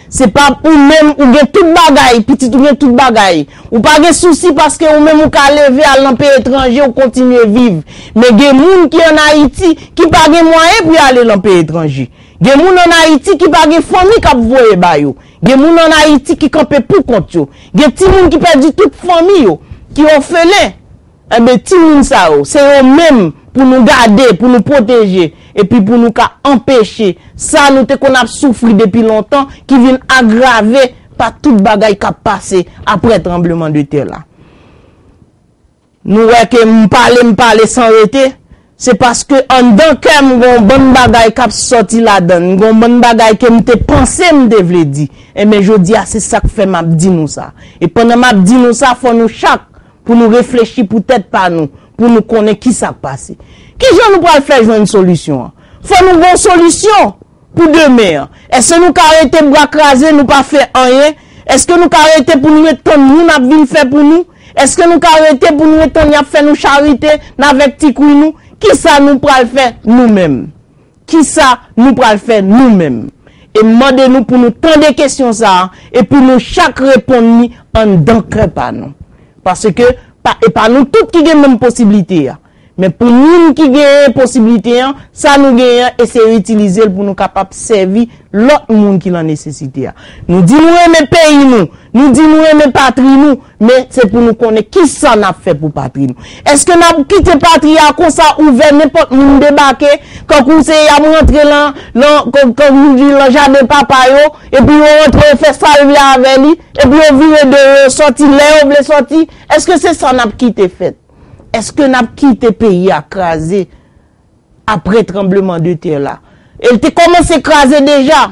Se pa ou menm ou gen tout bagay, pitit ou gen tout bagay. Ou pa gen sousi paske ou menm ou ka leve al nan peyi etranje ou kontinye viv. Men gen moun ki ann Ayiti ki pa gen mwayen pou y ale nan peyi etranje. Gen moun ann Ayiti ki pa gen fanmi k ap voye ba yo. Gen moun ann Ayiti ki kanpe pou kont yo. Gen timoun ki pèdi tout fanmi yo, ki òfelen. Enben timoun sa yo, se yo menm pou nou gade, pou nou pwoteje, epi pou nou ka anpeche sa nou te konn ap soufri depi lontan ki vin agrave pa tout bagay k ap pase apre tranblemanntè la. Nou wè ke m pale, m pale san rete, se paske anndan kè m gen yon bann bagay k ap sòti ladan l, m gen yon bann bagay ke m te panse m te vle di. Enben jodi a se sa k fè m ap di nou sa. E pandan m ap di nou sa, fò nou chak pou nou reflechi pou tèt pa nou, pou nou konnen kisa k pase. Kijan nou pral fè jwenn solisyon an? Fò nou gen yon solisyon pou demen an. Èske nou ka rete bra kraze, nou pa fè anyen? Èske nou ka rete pou nou ret tann moun ap vin fè pou nou? Èske nou ka rete pou nou ret tann y ap fè nou charite, n avèk ti kwi nou? Kisa nou pral fè nou menm? Kisa nou pral fè nou menm? E m mande nou pou nou tande kesyon sa a, epi nou chak reponn li anndan kè pa nou. Paske pa, e pa nou tout ki gen menm posiblite a. Men pou moun ki genyen posiblite an, sa nou genyen an, eseye itilize l pou nou kapab sèvi lòt moun ki nan nesesite a. Nou di nou renmen peyi nou, nou di nou renmen patri nou, men se pou nou konnen kisa n ap fè pou patri nou. Èske n ap kite patri a konsa ouvè, nenpòt moun debake, kankou se y ap rantre lan, lan, kan, kankou di lan jaden papa yo, epi yo rantre, yo fè sa yo vle avè li, epi yo vire do yo, yo sòti lè yo vle sòti? Èske se sa n ap kite fèt? Èske n ap kite peyi a kraze apre tranblemanntè la? E l te kòmanse kraze deja.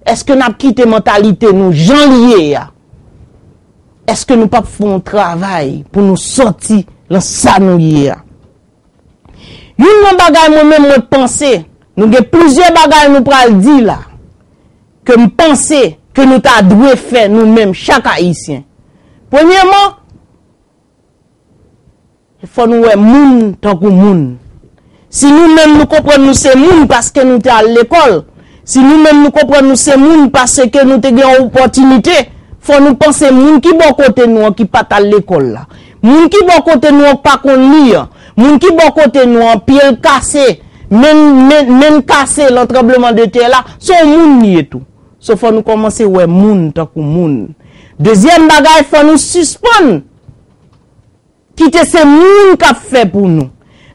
Èske n ap kite mantalite nou jan l ye a? Èske nou p ap fè yon travay pou nou sòti lan sa nou ye a? Youn nan bagay mwen menm mwen panse, nou gen plizyè bagay nou pral di la, ke m panse ke nou ta dwe fè nou menm chak Ayisyen. Premyèman, fò nou wè moun tankou moun. Si nou menm nou konprann nou se moun paske nou te al lekòl, si nou menm nou konprann nou se moun paske nou te gen yon opòtinite, fò nou panse moun ki bò kote nou an ki pa t al lekòl la, moun ki bò kote nou an k pa konn li an, moun ki bò kote nou an pye l kase, men l, men, men l kase lan tranblemanntè la, se yon moun li ye tou. So fò nou kòmanse wè moun tankou moun. Dezyèm bagay, fò nou sispann kite se moun k ap fè pou nou.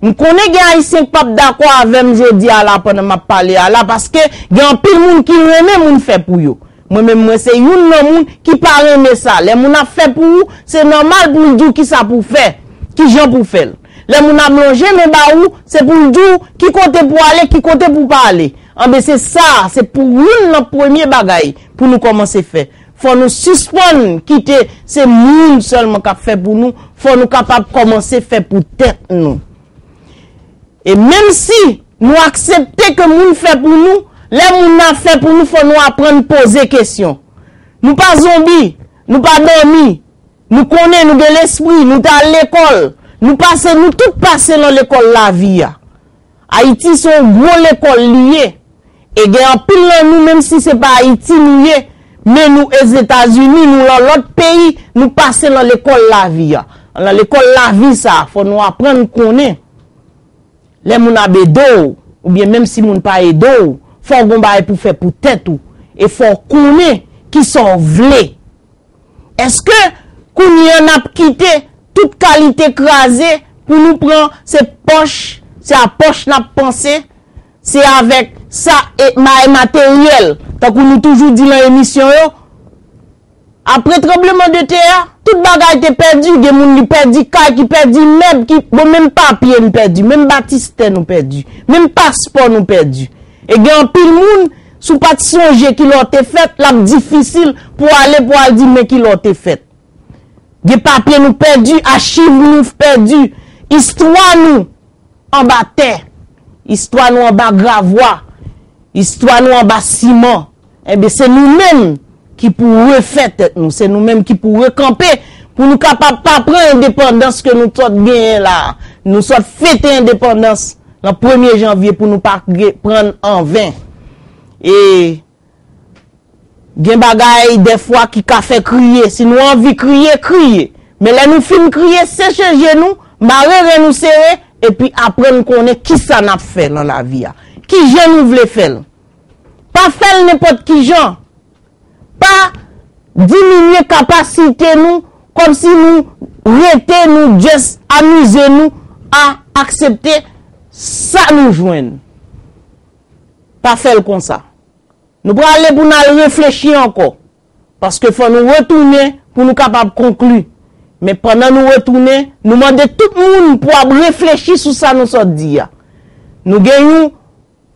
M konnen gen Ayisyen k p ap dakò avè m jodi a la pandan m ap pale a la, paske gen anpil moun ki renmen moun fè pou yo. Mwen menm, mwen se youn nan moun ki pa renmen sa. Lè moun ap fè pou ou, se nòmal pou l di w kisa pou w fè, kijan pou w fè l. Lè moun ap lonje men ba ou, se pou l di w ki kote pou w ale, ki kote pou w pa ale. Anben, se sa, se pou youn nan premye bagay pou nou kòmanse fè. Fò nou sispann kite se moun sèlman k ap fè pou nou, fò nou kapab kòmanse fè pou tèt nou. E menm si nou aksepte ke moun fè pou nou, lè moun nan ap fè pou nou, fò nou aprann poze kesyon. Nou pa zonbi, nou pa dòmi, nou konnen nou gen lespri, nou t al lekòl, nou pase, nou tout pase lan lekòl lavi a. Ayiti se yon gwo lekòl li ye. E gen anpil nan nou, menm si se pa Ayiti nou ye, men nou Ozetazini, nou lan lòt peyi, nou pase lan lekòl lavi a. Lan lekòl lavi sa a, fò nou aprann konnen lè moun ap ede w, oubyen menm si moun pa ede w, fò w gon bagay pou fè pou tèt ou. E fò w konnen kisa w vle. Èske kounye a n ap kite tout kalite kraze pou nou pran se pòch, se a pòch n ap panse, se avèk sa e ma-, e materyèl, t Tankou nou toujou di nan emisyon yo, apre tranbleman de tè a, tout bagay te pèdi, gen moun li pèdi kay, ki pèdi mèb, ki, bon, menm papye n pèdi, menm batistè nou pèdi, menm paspò nou pèdi. E gen anpil moun, si w pa t sonje kilè w te fèt, l ap difisil pou w ale, pou w al di men kilè w te fèt. Gen papye nou pèdi, achiv nou pèdi, istwa nou anba tè, istwa nou anba gravwa, istwa nou anba siman. Enben, se nou menm ki pou refè tèt nou, se nou menm ki pou rekanpe, pou nou kapab pa pran endepandans ke nou sot genyen la a. Nou sot fete endepandans nan premye janvye pou nou pa ge-, pran anven. E Gen bagay dèfwa ki ka fè kriye. Si nou anvi kriye, kriye. Men lè nou fin kriye, seche je nou, mare ren nou sere, epi aprann konnen kisa n ap fè nan lavi a. Kijan nou vle fè l. Pa fè l nenpòt kijan. Pa diminye kapasite nou, kòmsi nou rete, nou just amize nou a aksepte sa nou jwenn. Pa fè l konsa. Nou prale pou n al reflechi ankò, paske fò nou retounen pou nou kapab konkli. Men pandan nou retounen, nou mande tout moun pou ap reflechi sou sa nou sot di a. Nou gen yon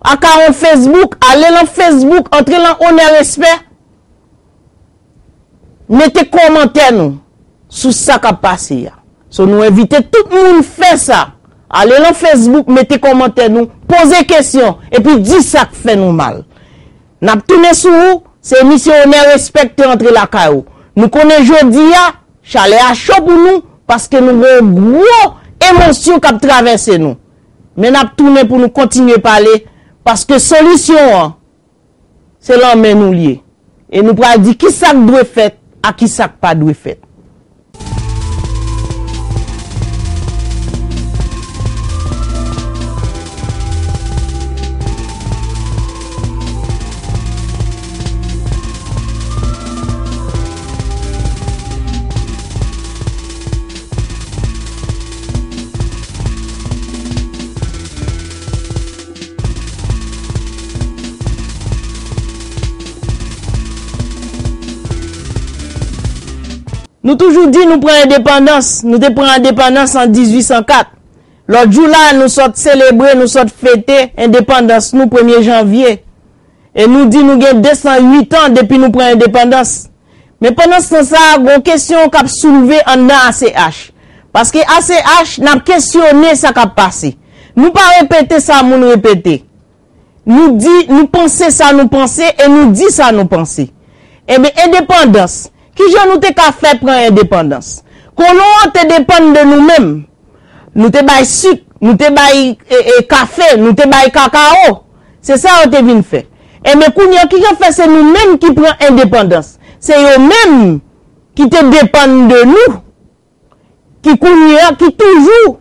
akawon Facebook, ale lan Facebook, antre lan Onè Respè, mete kòmantè nou sou sa k ap pase a. So, nou envite tout moun fè sa. Ale lan Facebook, mete kòmantè nou, poze kesyon, epi di sa k fè nou mal. N ap tounen sou ou, se emisyon Onè Respè k te antre lakay ou. Nou konnen jodi a, chalè a cho pou nou, paske nou gen yon gwo emosyon k ap travèse nou. Men n ap tounen pou nou kontinye pale, paske solisyon an, se lan men nou l ye. E nou pral di kisa k dwe fèt ak kisa k pa dwe fèt. Nou toujou di nou pran endepandans, nou te pran endepandans an dizuit san kat. Lòt jou la, nou sot selebre, nou sot fete endepandans nou premye janvye. E nou di nou gen de san uit an depi nou pran endepandans. Men pandan se tan sa a, gon kesyon k ap soulve anndan A C H. Paske A C H, n ap kesyone sa k ap pase. Nou pa repete sa moun repete. Nou di, nou panse sa nou panse e nou di sa nou panse. Enben, endepandans. Kijan nou te ka fè pran endepandans? Kolon an te depann de nou menm. Nou te bay sik, nou te bay, e, e, kafe, nou te bay kakao. Se sa yo te vin fè. Enben, kounye a, kijan fè se nou menm ki pran endepandans? Se yo menm ki te depann de nou, ki kounye a, ki toujou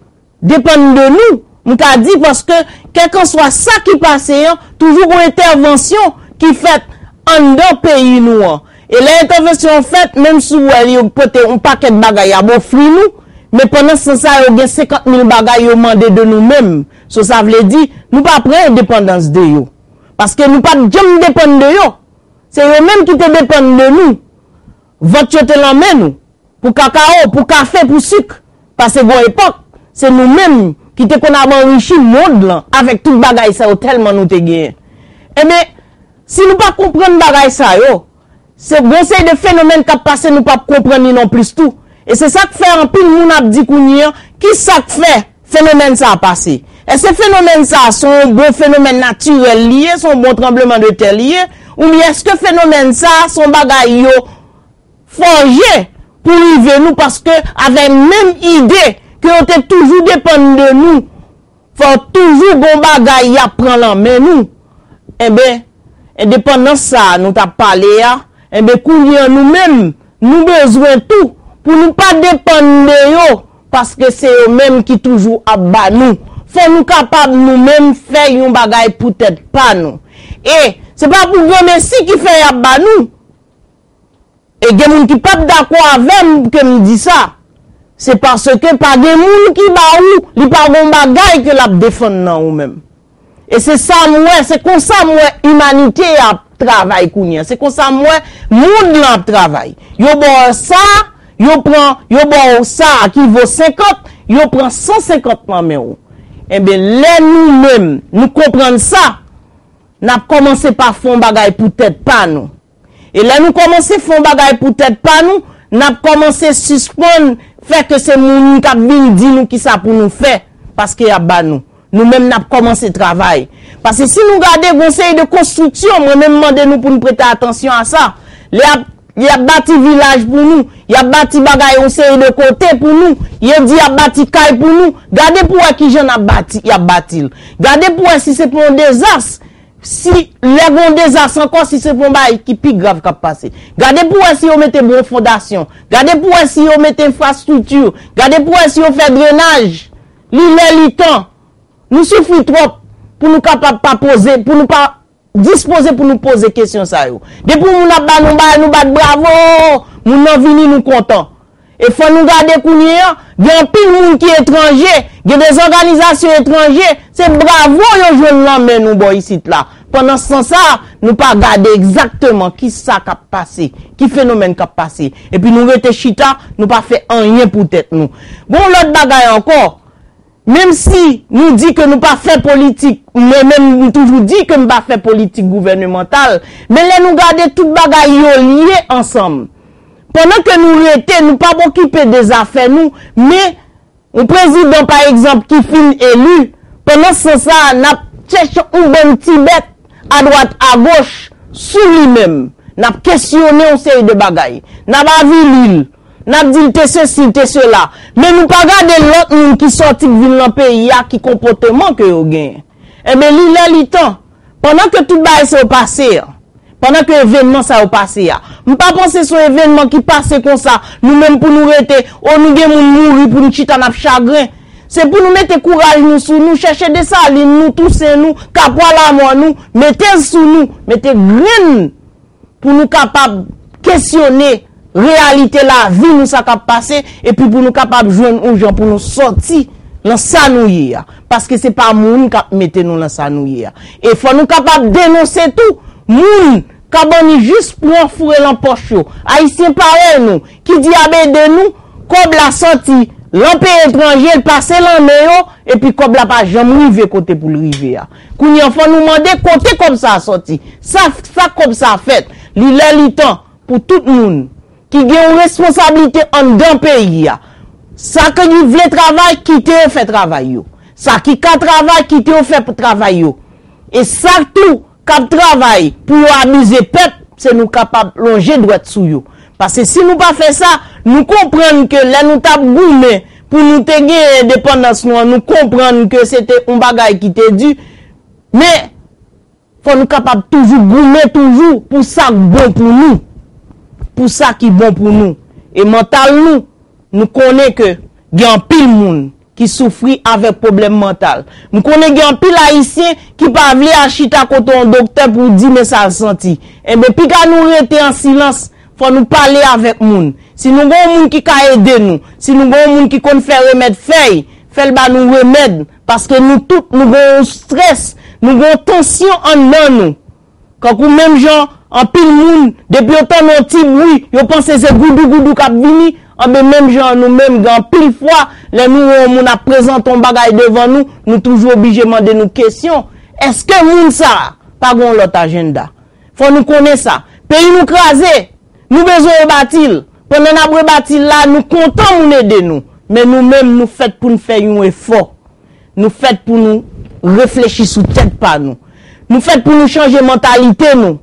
depann de nou. M ka di paske, kèlkanswa sa ki pase an, toujou gon entèvansyon ki fèt anndan peyi nou an. E lè entèvansyon an fèt, menm si w wè yo pote yon pakèt bagay y ap ofri nou, men pandan se tan sa, yo gen senkant mil bagay yo mande de nou menm. So, sa vle di, nou pa pran endepandans de yo. Paske nou pa t janm depann de yo. Se yo menm ki te depann de nou. Vant yo te lan men nou. Pou kakao, pou kafe, pou sik. Paske gon epòk, se nou menm ki te konn ap anrichi mond lan avèk tout bagay sa yo tèlman nou te genyen. Enben, si nou pa konprann bagay sa yo, se gon seri de fenomèn k ap pase nou p ap konprann li non plis tou. E se sa k fè anpil moun ap di kounye a, ki sa k fè fenomèn sa a pase? Èske fenomèn sa a se yon bon fenomèn natirèl li ye, se yon bon tranbleman de tè li ye, oubyen èske fenomèn sa a se yon bagay yo fòje pou rive nou, paske avèk menm ide ke yo te toujou depann de nou, fò toujou gon bagay y ap pran lan men nou. Enben, endepandans sa a nou t ap pale a, enben, kounye a nou menm, nou bezwen tou pou nou pa depann de yo, paske se yo menm ki toujou ap ba nou. Fò nou kapab nou menm fè yon bagay pou tèt pa nou. E se pa pou granmesi ki fè y ap ba nou. E gen moun ki p ap dakò avè m ke m di sa. Se paske pa gen moun ki ba ou, li pa gon bagay ke l ap defann nan ou menm. E se sa m wè, se konsa m wè imanite a travay kounye a. Se konsa m wè mond lan ap travay. Yo ba w sa, yo pran, yo ba w sa ki vo senkant, yo pran san senkant nan men w. Enben, lè nou menm, nou konprann sa, n ap kòmanse pa fè yon bagay pou tèt pa nou. E lè nou kòmanse fè yon bagay pou tèt pa nou, n ap kòmanse sispann fè ke se moun k ap vin di nou kisa pou nou fè, paske y ap ba nou. Nou menm n ap kòmanse travay. Paske si nou gade, gon seri de konstriksyon, mwen menm mande nou pou n prete atansyon a sa. Lè y ap, y ap bati vilaj pou nou, y ap bati bagay yon seri de kote pou nou, yo di y ap bati kay pou nou. Gade pou wè kijan n ap bati, y ap bati l. Gade pou wè si se pa yon dezas. Si lè gen yon dezas ankò, si se pa yon bagay ki pi grav k ap pase. Gade pou wè si yo mete bon fondasyon. Gade pou wè si yo mete enfrastrikti. Gade pou wè si yo fè drenaj. Li lè, li tan. Nou soufri twòp pou nou kapab pa poze, pou nou pa dispoze pou nou poze kesyon sa yo. Depi yon moun ap ba nou bagay, nou bat bravo, moun nan vini, nou kontan. E fò nou gade kounye a, gen anpil moun ki etranje, gen de òganizasyon etranje, se bravo yo jwenn nan men nou bò isit la. Pandan san sa, nou pa gade egzakteman kisa k ap pase, ki fenomèn k ap pase. Epi nou rete chita, nou pa fè anyen pou tèt nou. Gon lòt bagay ankò, menm si nou di ke nou pa fè politik, mwen menm m toujou di ke m pa fè politik gouvènemantal, men lè nou gade tout bagay yo lye ansanm. Pandan ke nou rete, nou p ap okipe de zafè nou, men yon prezidan, pa egzanp, ki fin eli, pandan san sa, n ap chèche yon bann ti bèt adwat, agoch, sou li menm. N ap kesyone yon seri de bagay. N ap avili l. N ap di l te sesi, l te sela. Men nou pa gade lòt moun ki sòti k vin nan peyi a, ki konpòteman ke yo genyen. Enben, li lè, li tan. Pandan ke tout bagay sa yo pase a, pandan ke evènman sa yo pase a, m pa panse se yon evènman ki pase konsa, nou menm pou nou rete, o nou gen moun mouri pou nou chita n ap chagren. Se pou nou mete kouraj nou sou nou, chèche Desalin nou, Tousen nou, Kapwa Lamò nou, mete l sou nou, mete grenn pou nou kapab kesyone reyalite lavi nou, sa k ap pase, epi pou nou kapab jwenn yon jan pou nou sòti nan sa nou ye a. Paske se pa moun k ap mete nou nan sa nou ye a. E fò nou kapab denonse tou moun k ap annik jis pran foure lan pòch yo. Ayisyen parèy nou, ki di y ap ede nou, kòb la sòti lan peyi etranje, l pase lan men yo, epi kòb la pa janm rive kote pou l rive a. Kounye a, fò nou mande kote kòb sa a sòti. Sa, sa kòb sa a fèt. Li lè, li tan pou tout moun ki gen yon responsablite anndan peyi a. Sa ke li vle travay, kite yo fè travay yo. Sa ki ka travay, kite yo fè travay yo. E sa tou k ap travay pou yo abize pèp, se nou kapab lonje dwèt sou yo. Paske si nou pa fè sa, nou konprann ke lè nou t ap goumen pou nou te gen endepandans nou an, nou konprann ke se te yon bagay ki te di. Men, fò nou kapab toujou goumen toujou pou sa k bon pou nou. Pou sa ki bon pou nou. E mantal nou, nou konnen ke gen anpil moun ki soufri avèk pwoblèm mantal. M konnen gen anpil Ayisyen ki pa vle al chita kote yon doktè pou di men sa l santi. Enben, piga nou rete an silans, fò nou pale avèk moun. Si nou gen yon moun ki ka ede nou, si nou gen yon moun ki konn fè remèd fèy, fè l ba nou remèd, paske nou tout, nou gen yon estrès, nou gen yon tansyon anndan nou. Kankou menm jan, anpil moun, depi yo tande yon ti bri, yo panse se goudougoudou k ap vini. Anben, menm jan an nou menm, gen anpil fwa, lè nou wè yon moun ap prezante yon bagay devan nou, nou toujou oblije mande nou kesyon, èske moun sa a pa gen yon lòt ajannda? Fò nou konnen sa. Peyi nou kraze, nou bezwen rebati l. Pandan n ap rebati l la, nou kontan moun ede nou. Men nou menm, nou fèt pou n fè yon efò. Nou fèt pou nou reflechi sou tèt pa nou. Nou fèt pou nou chanje mantalite nou.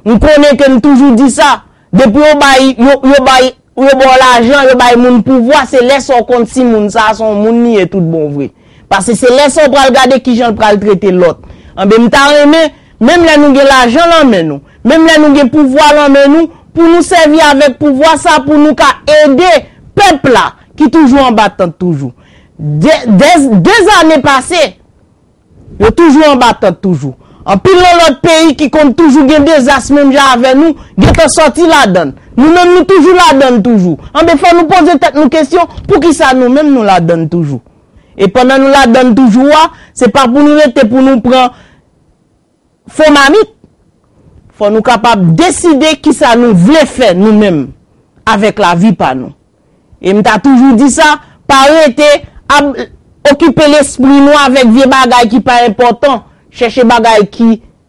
M konnen ke m toujou di sa. Depi yo bay, yo, yo bay, yo ba w lajan, yo bay moun pouvwa, se lè sa w konn si moun sa a se yon moun li ye tout bon vre. Paske se lè sa w pral gade kijan l pral trete lòt. Anben, m ta renmen, menm lè nou gen lajan lan men nou, menm lè nou gen pouvwa lan men nou, pou nou sèvi avèk pouvwa sa pou nou ka ede pèp la ki toujou anba tant toujou. De, de, de zane pase, yo toujou anba tant toujou. Anpil nan lòt peyi ki konn toujou gen dezas menm jan avè nou, gentan sòti ladan l. Nou menm, nou toujou ladan l toujou. Anben, fò nou poze tèt nou kesyon, poukisa nou menm nou ladan l toujou? E pandan nou ladan l toujou a, se pa pou nou rete pou nou pran fo mamit. Fò nou kapab deside kisa nou vle fè nou menm avèk lavi pa nou. E m ta toujou di sa, pa rete ap okipe lespri nou avèk vye bagay ki pa enpòtan. Chèche bagay ki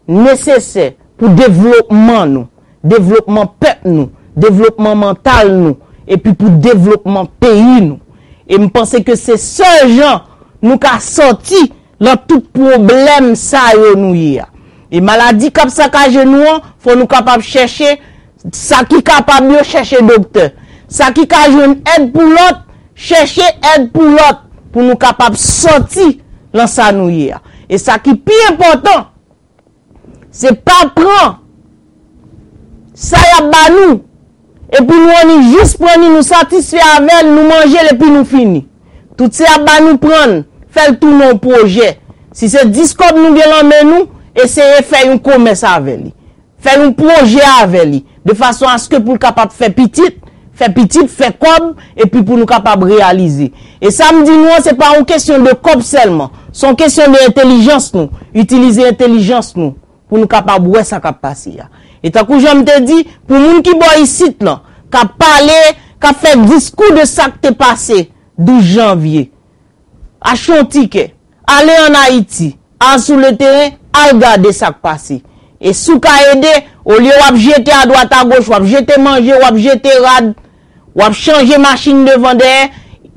nesesè pou devlopman nou, devlopman pèp nou, devlopman mantal nou, epi pou devlopman peyi nou. E m panse ke se sèl jan nou ka sòti lan tout pwoblèm sa yo nou ye a. E maladi k ap sakaje nou an, fò nou kapab chèche sa ki kapab yo, chèche doktè. Sa ki ka jwenn èd pou lòt, chèche èd pou lòt, pou nou kapab sòti lan sa nou ye a. E sa ki pi enpòtan, se pa pran sa y ap ba nou, epi nou annik jis pran li, nou satisfè avè l, nou manje l, epi nou fini. Tout se ap ba nou, pran l, fè l tounen yon pwojè. Si se dis kòb nou gen lan men nou, eseye fè yon komès avè li. Fè yon pwojè avè li, de fason aske pou l kapab fè pitit, fè pitit, fè kòb, epi pou nou kapab reyalize. E sa m di nou an, se pa yon kesyon de kòb sèlman. Se yon kesyon de entèlijans nou. Itilize entèlijans nou pou nou kapab wè sa k ap pase a. E tankou jan m te di, pou moun ki bò isit lan, k ap pale, k ap fè diskou de sa k te pase douz janvye, achte yon tikè, ale ann Ayiti, al sou le teren, al gade sa k pase. E si w ka ede, olye w ap jete adwat agoch, w ap jete manje, w ap jete rad, w ap chanje machin devan dèyè,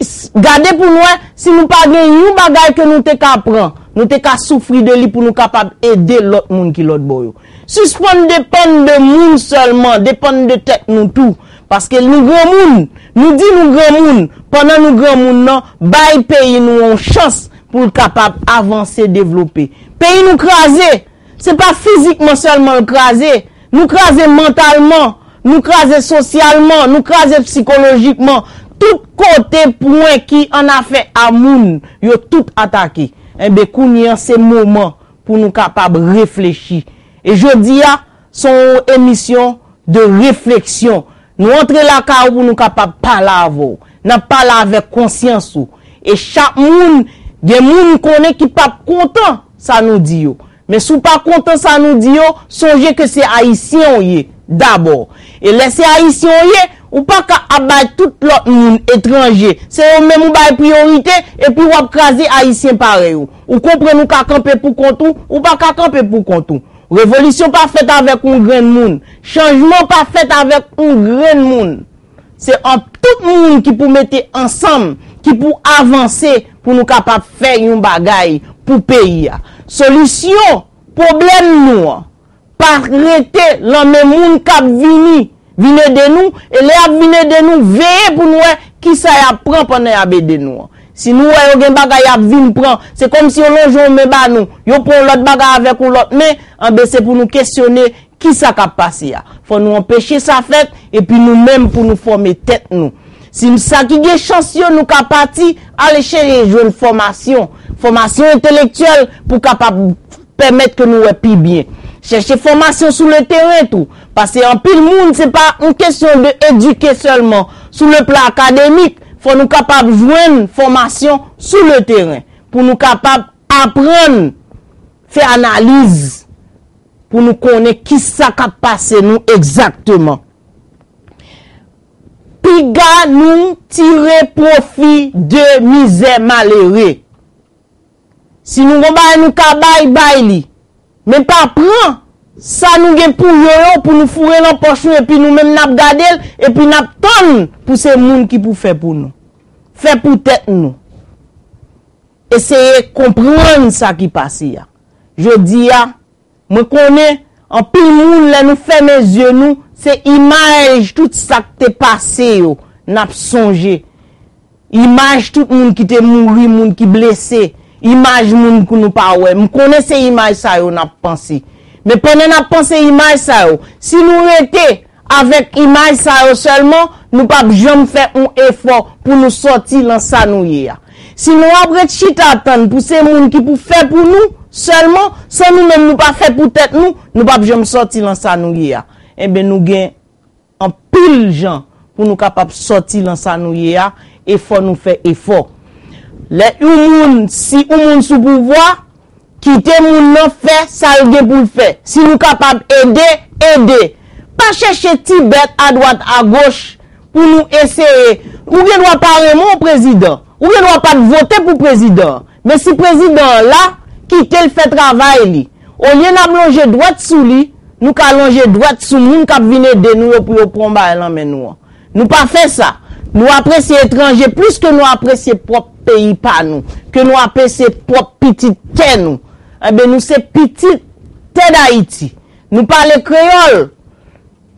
s- gade pou n wè si nou pa gen yon bagay ke nou te ka pran, nou te ka soufri de li pou nou kapab ede lòt moun ki lòt bò yo. Sispann depann de moun sèlman, depann de tèt nou tou. Paske nou granmoun, nou di nou granmoun, pandan nou granmoun nan, bay peyi nou yon chans pou l kapab avanse, devlope. Peyi nou kraze, se pa fizikman sèlman l kraze, nou kraze mantalman, nou kraze sosyalman, nou kraze sikolojikman. Tout kote pwen ki an afè a moun, yo tout atake. Enben, kounye a se moman pou nou kapab reflechi. E jodi a, se yon emisyon de refleksyon. Nou antre lakay ou pou nou kapab pale avè w. N ap pale avèk konsyans ou. E chak moun, gen moun konnen ki p ap kontan sa nou di yo. Men si w pa kontan sa nou di yo, sonje ke se Ayisyen w ye, dabò. E lè se Ayisyen w ye, ou pa ka ap bay tout lòt moun etranje. Se yo menm ou bay priyorite, epi w ap kraze Ayisyen parèy ou. Ou konprann ou ka kanpe pou kont ou, ou pa ka kanpe pou kont ou. Revolisyon pa fèt avèk yon grenn moun. Chanjman pa fèt avèk yon grenn moun. Se an tout moun ki pou mete ansanm, ki pou avanse pou nou kapab fè yon bagay pou peyi a. Solisyon pwoblèm nou an, pa rete lan men moun k ap vini, vin ede nou, e lè y ap vin ede nou, veye pou nou wè kisa y ap pran pandan y ap ede nou an. Si nou wè yo gen bagay y ap vin pran, se kòmsi yo lonje yon men ba nou, yo pran yon lòt bagay avèk yon lòt men, anben se pou nou kesyone kisa k ap pase a. Fò nou anpeche sa fèt, epi nou menm pou nou fòme tèt nou. Si n- sa ki gen chans yo, nou ka pati, ale chèche jwenn fòmasyon. Fòmasyon entelektyèl pou kapab pèmèt ke nou wè pi byen. Chèche fòmasyon sou le teren tou. Paske anpil moun, se pa yon kesyon de edike sèlman sou le plan akademik. Fò nou kapab jwenn fòmasyon sou le teren pou nou kapab aprann fè analiz, pou nou konnen kisa k ap pase nou egzakteman. Piga nou tire pwofi de mizè malere. Si nou gon bagay nou ka bay, bay li. Men pa pran sa nou gen pou yo yo pou nou foure lan pòch nou, epi nou menm n ap gade l, epi n ap tann pou se moun ki pou fè pou nou. Fè pou tèt nou. Eseye konprann sa ki pase a. Jodi a, mwen konnen anpil moun, lè nou fèmen zye nou, se imaj tout sa k te pase yo n ap sonje. Imaj tout moun ki te mouri, moun ki blese, imaj moun ke nou pa wè. M konnen se imaj sa yo n ap panse. Men pandan n ap panse imaj sa yo, si nou rete avèk imaj sa yo sèlman, nou p ap janm fè yon efò pou nou sòti lan sa nou ye a. Si nou ap ret chita tann pou se moun ki pou fè pou nou sèlman, san nou menm nou pa fè pou tèt nou, nou p ap janm sòti lan sa nou ye a. Enben, nou gen anpil jan pou nou kapab sòti lan sa nou ye a, e fò nou fè efò. Lè yon moun, si yon moun sou pouvwa, Kite moun nan fè sa l gen pou l fè. Si nou kapab ede, ede. Pa chèche ti bèt adwat agoch pou nou eseye. Ou gen dwa pa renmen yon prezidan. Ou gen dwa pa t vote pou prezidan an. Men si prezidan an la, kite l fè travay li. Olye n ap lonje dwèt sou li, nou ka lonje dwèt sou moun k ap vin ede nou yo pou yo pran bagay nan men nou an. Nou pa fè sa. Nou apresye etranje plis ke nou apresye pwòp peyi pa nou, ke nou apresye pwòp pitit tè nou. Enben, nou se pitit tè Dayiti. Nou pale kreyòl.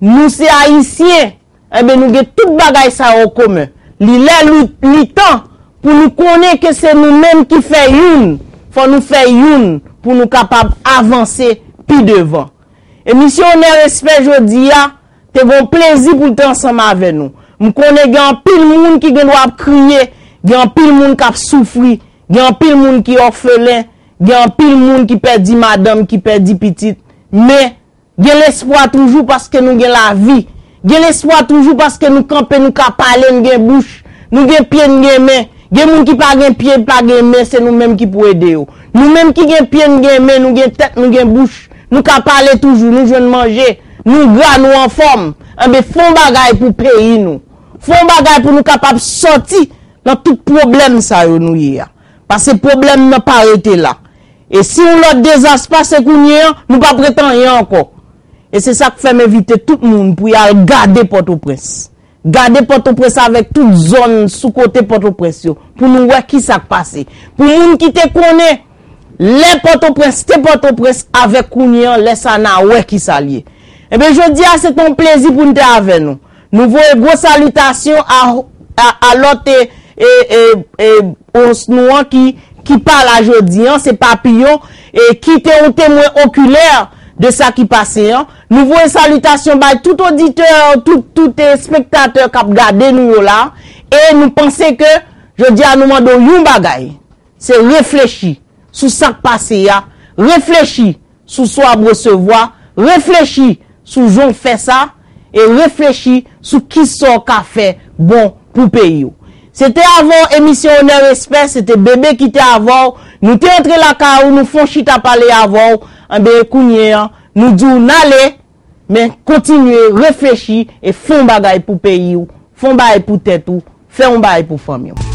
Nou se Ayisyen. Enben, nou gen tout bagay sa yo komen. Li lè, li, li tan pou nou konnen ke se nou menm ki fè youn. Fò nou fè youn pou nou kapab avanse pi devan. E misye Onè Respè jodi a, te gon plezi pou l te ansanm avè nou. M konnen gen anpil moun ki gen dwa ap kriye, gen anpil moun k ap soufri, gen anpil moun ki òfelen, gen anpil moun ki pèdi madanm, ki pèdi pitit. Men, gen lespwa toujou paske nou gen lavi. Gen lespwa toujou paske nou kanpe, nou ka pale, n gen bouch, nou gen pye, n gen men. Gen moun ki pa gen pye, pa gen men, se nou menm ki pou ede yo. Nou menm ki gen pye, n gen men, nou gen tèt, nou gen bouch, nou ka pale toujou, nou jwenn manje, nou gra, nou anfòm. Enben, fè yon bagay pou peyi nou. Fè yon bagay pou nou kapab sòti nan tout pwoblèm sa yo nou ye a. Paske pwoblèm nan pa rete la. E si yon lòt dezas pase kounye an, nou p ap ret anyen ankò. E se sa k fè m envite tout moun pou y al gade Pòtoprens. Gade Pòtoprens avèk tout zòn sou kote Pòtoprens yo, pou nou wè ki sa k pase. Pou moun ki te konnen lè Pòtoprens te Pòtoprens avèk kounye an, lè sa n a wè ki sa l ye. Enben, jodi a, se te yon plezi pou n te avè nou. Nou voye gwo salitasyon a, a, a lòt e, e, e, e, ons nou an ki, ki pa la jodi an, se Papiyon, e ki te yon temwen okilè de sa ki pase an. Nou voye salitasyon bay tout oditè, tout, tout, e, espektatè k ap gade nou yo la, e nou panse ke jodi a nou mande w yon bagay, se reflechi sou sa k pase a, reflechi sou sa w ap resevwa, reflechi sou jan w fè sa, e reflechi sou kisa w ka fè bon pou peyi w. Se te avè w emisyon Onè Respè, se te Bebe ki te avè w. Nou te antre lakay ou, nou fè yon chita pale avè w. Enben, kounye an, nou di w n ale, men kontinye reflechi e fè yon bagay pou peyi w, fè yon bagay pou tèt ou, fè yon bagay pou fanmi w.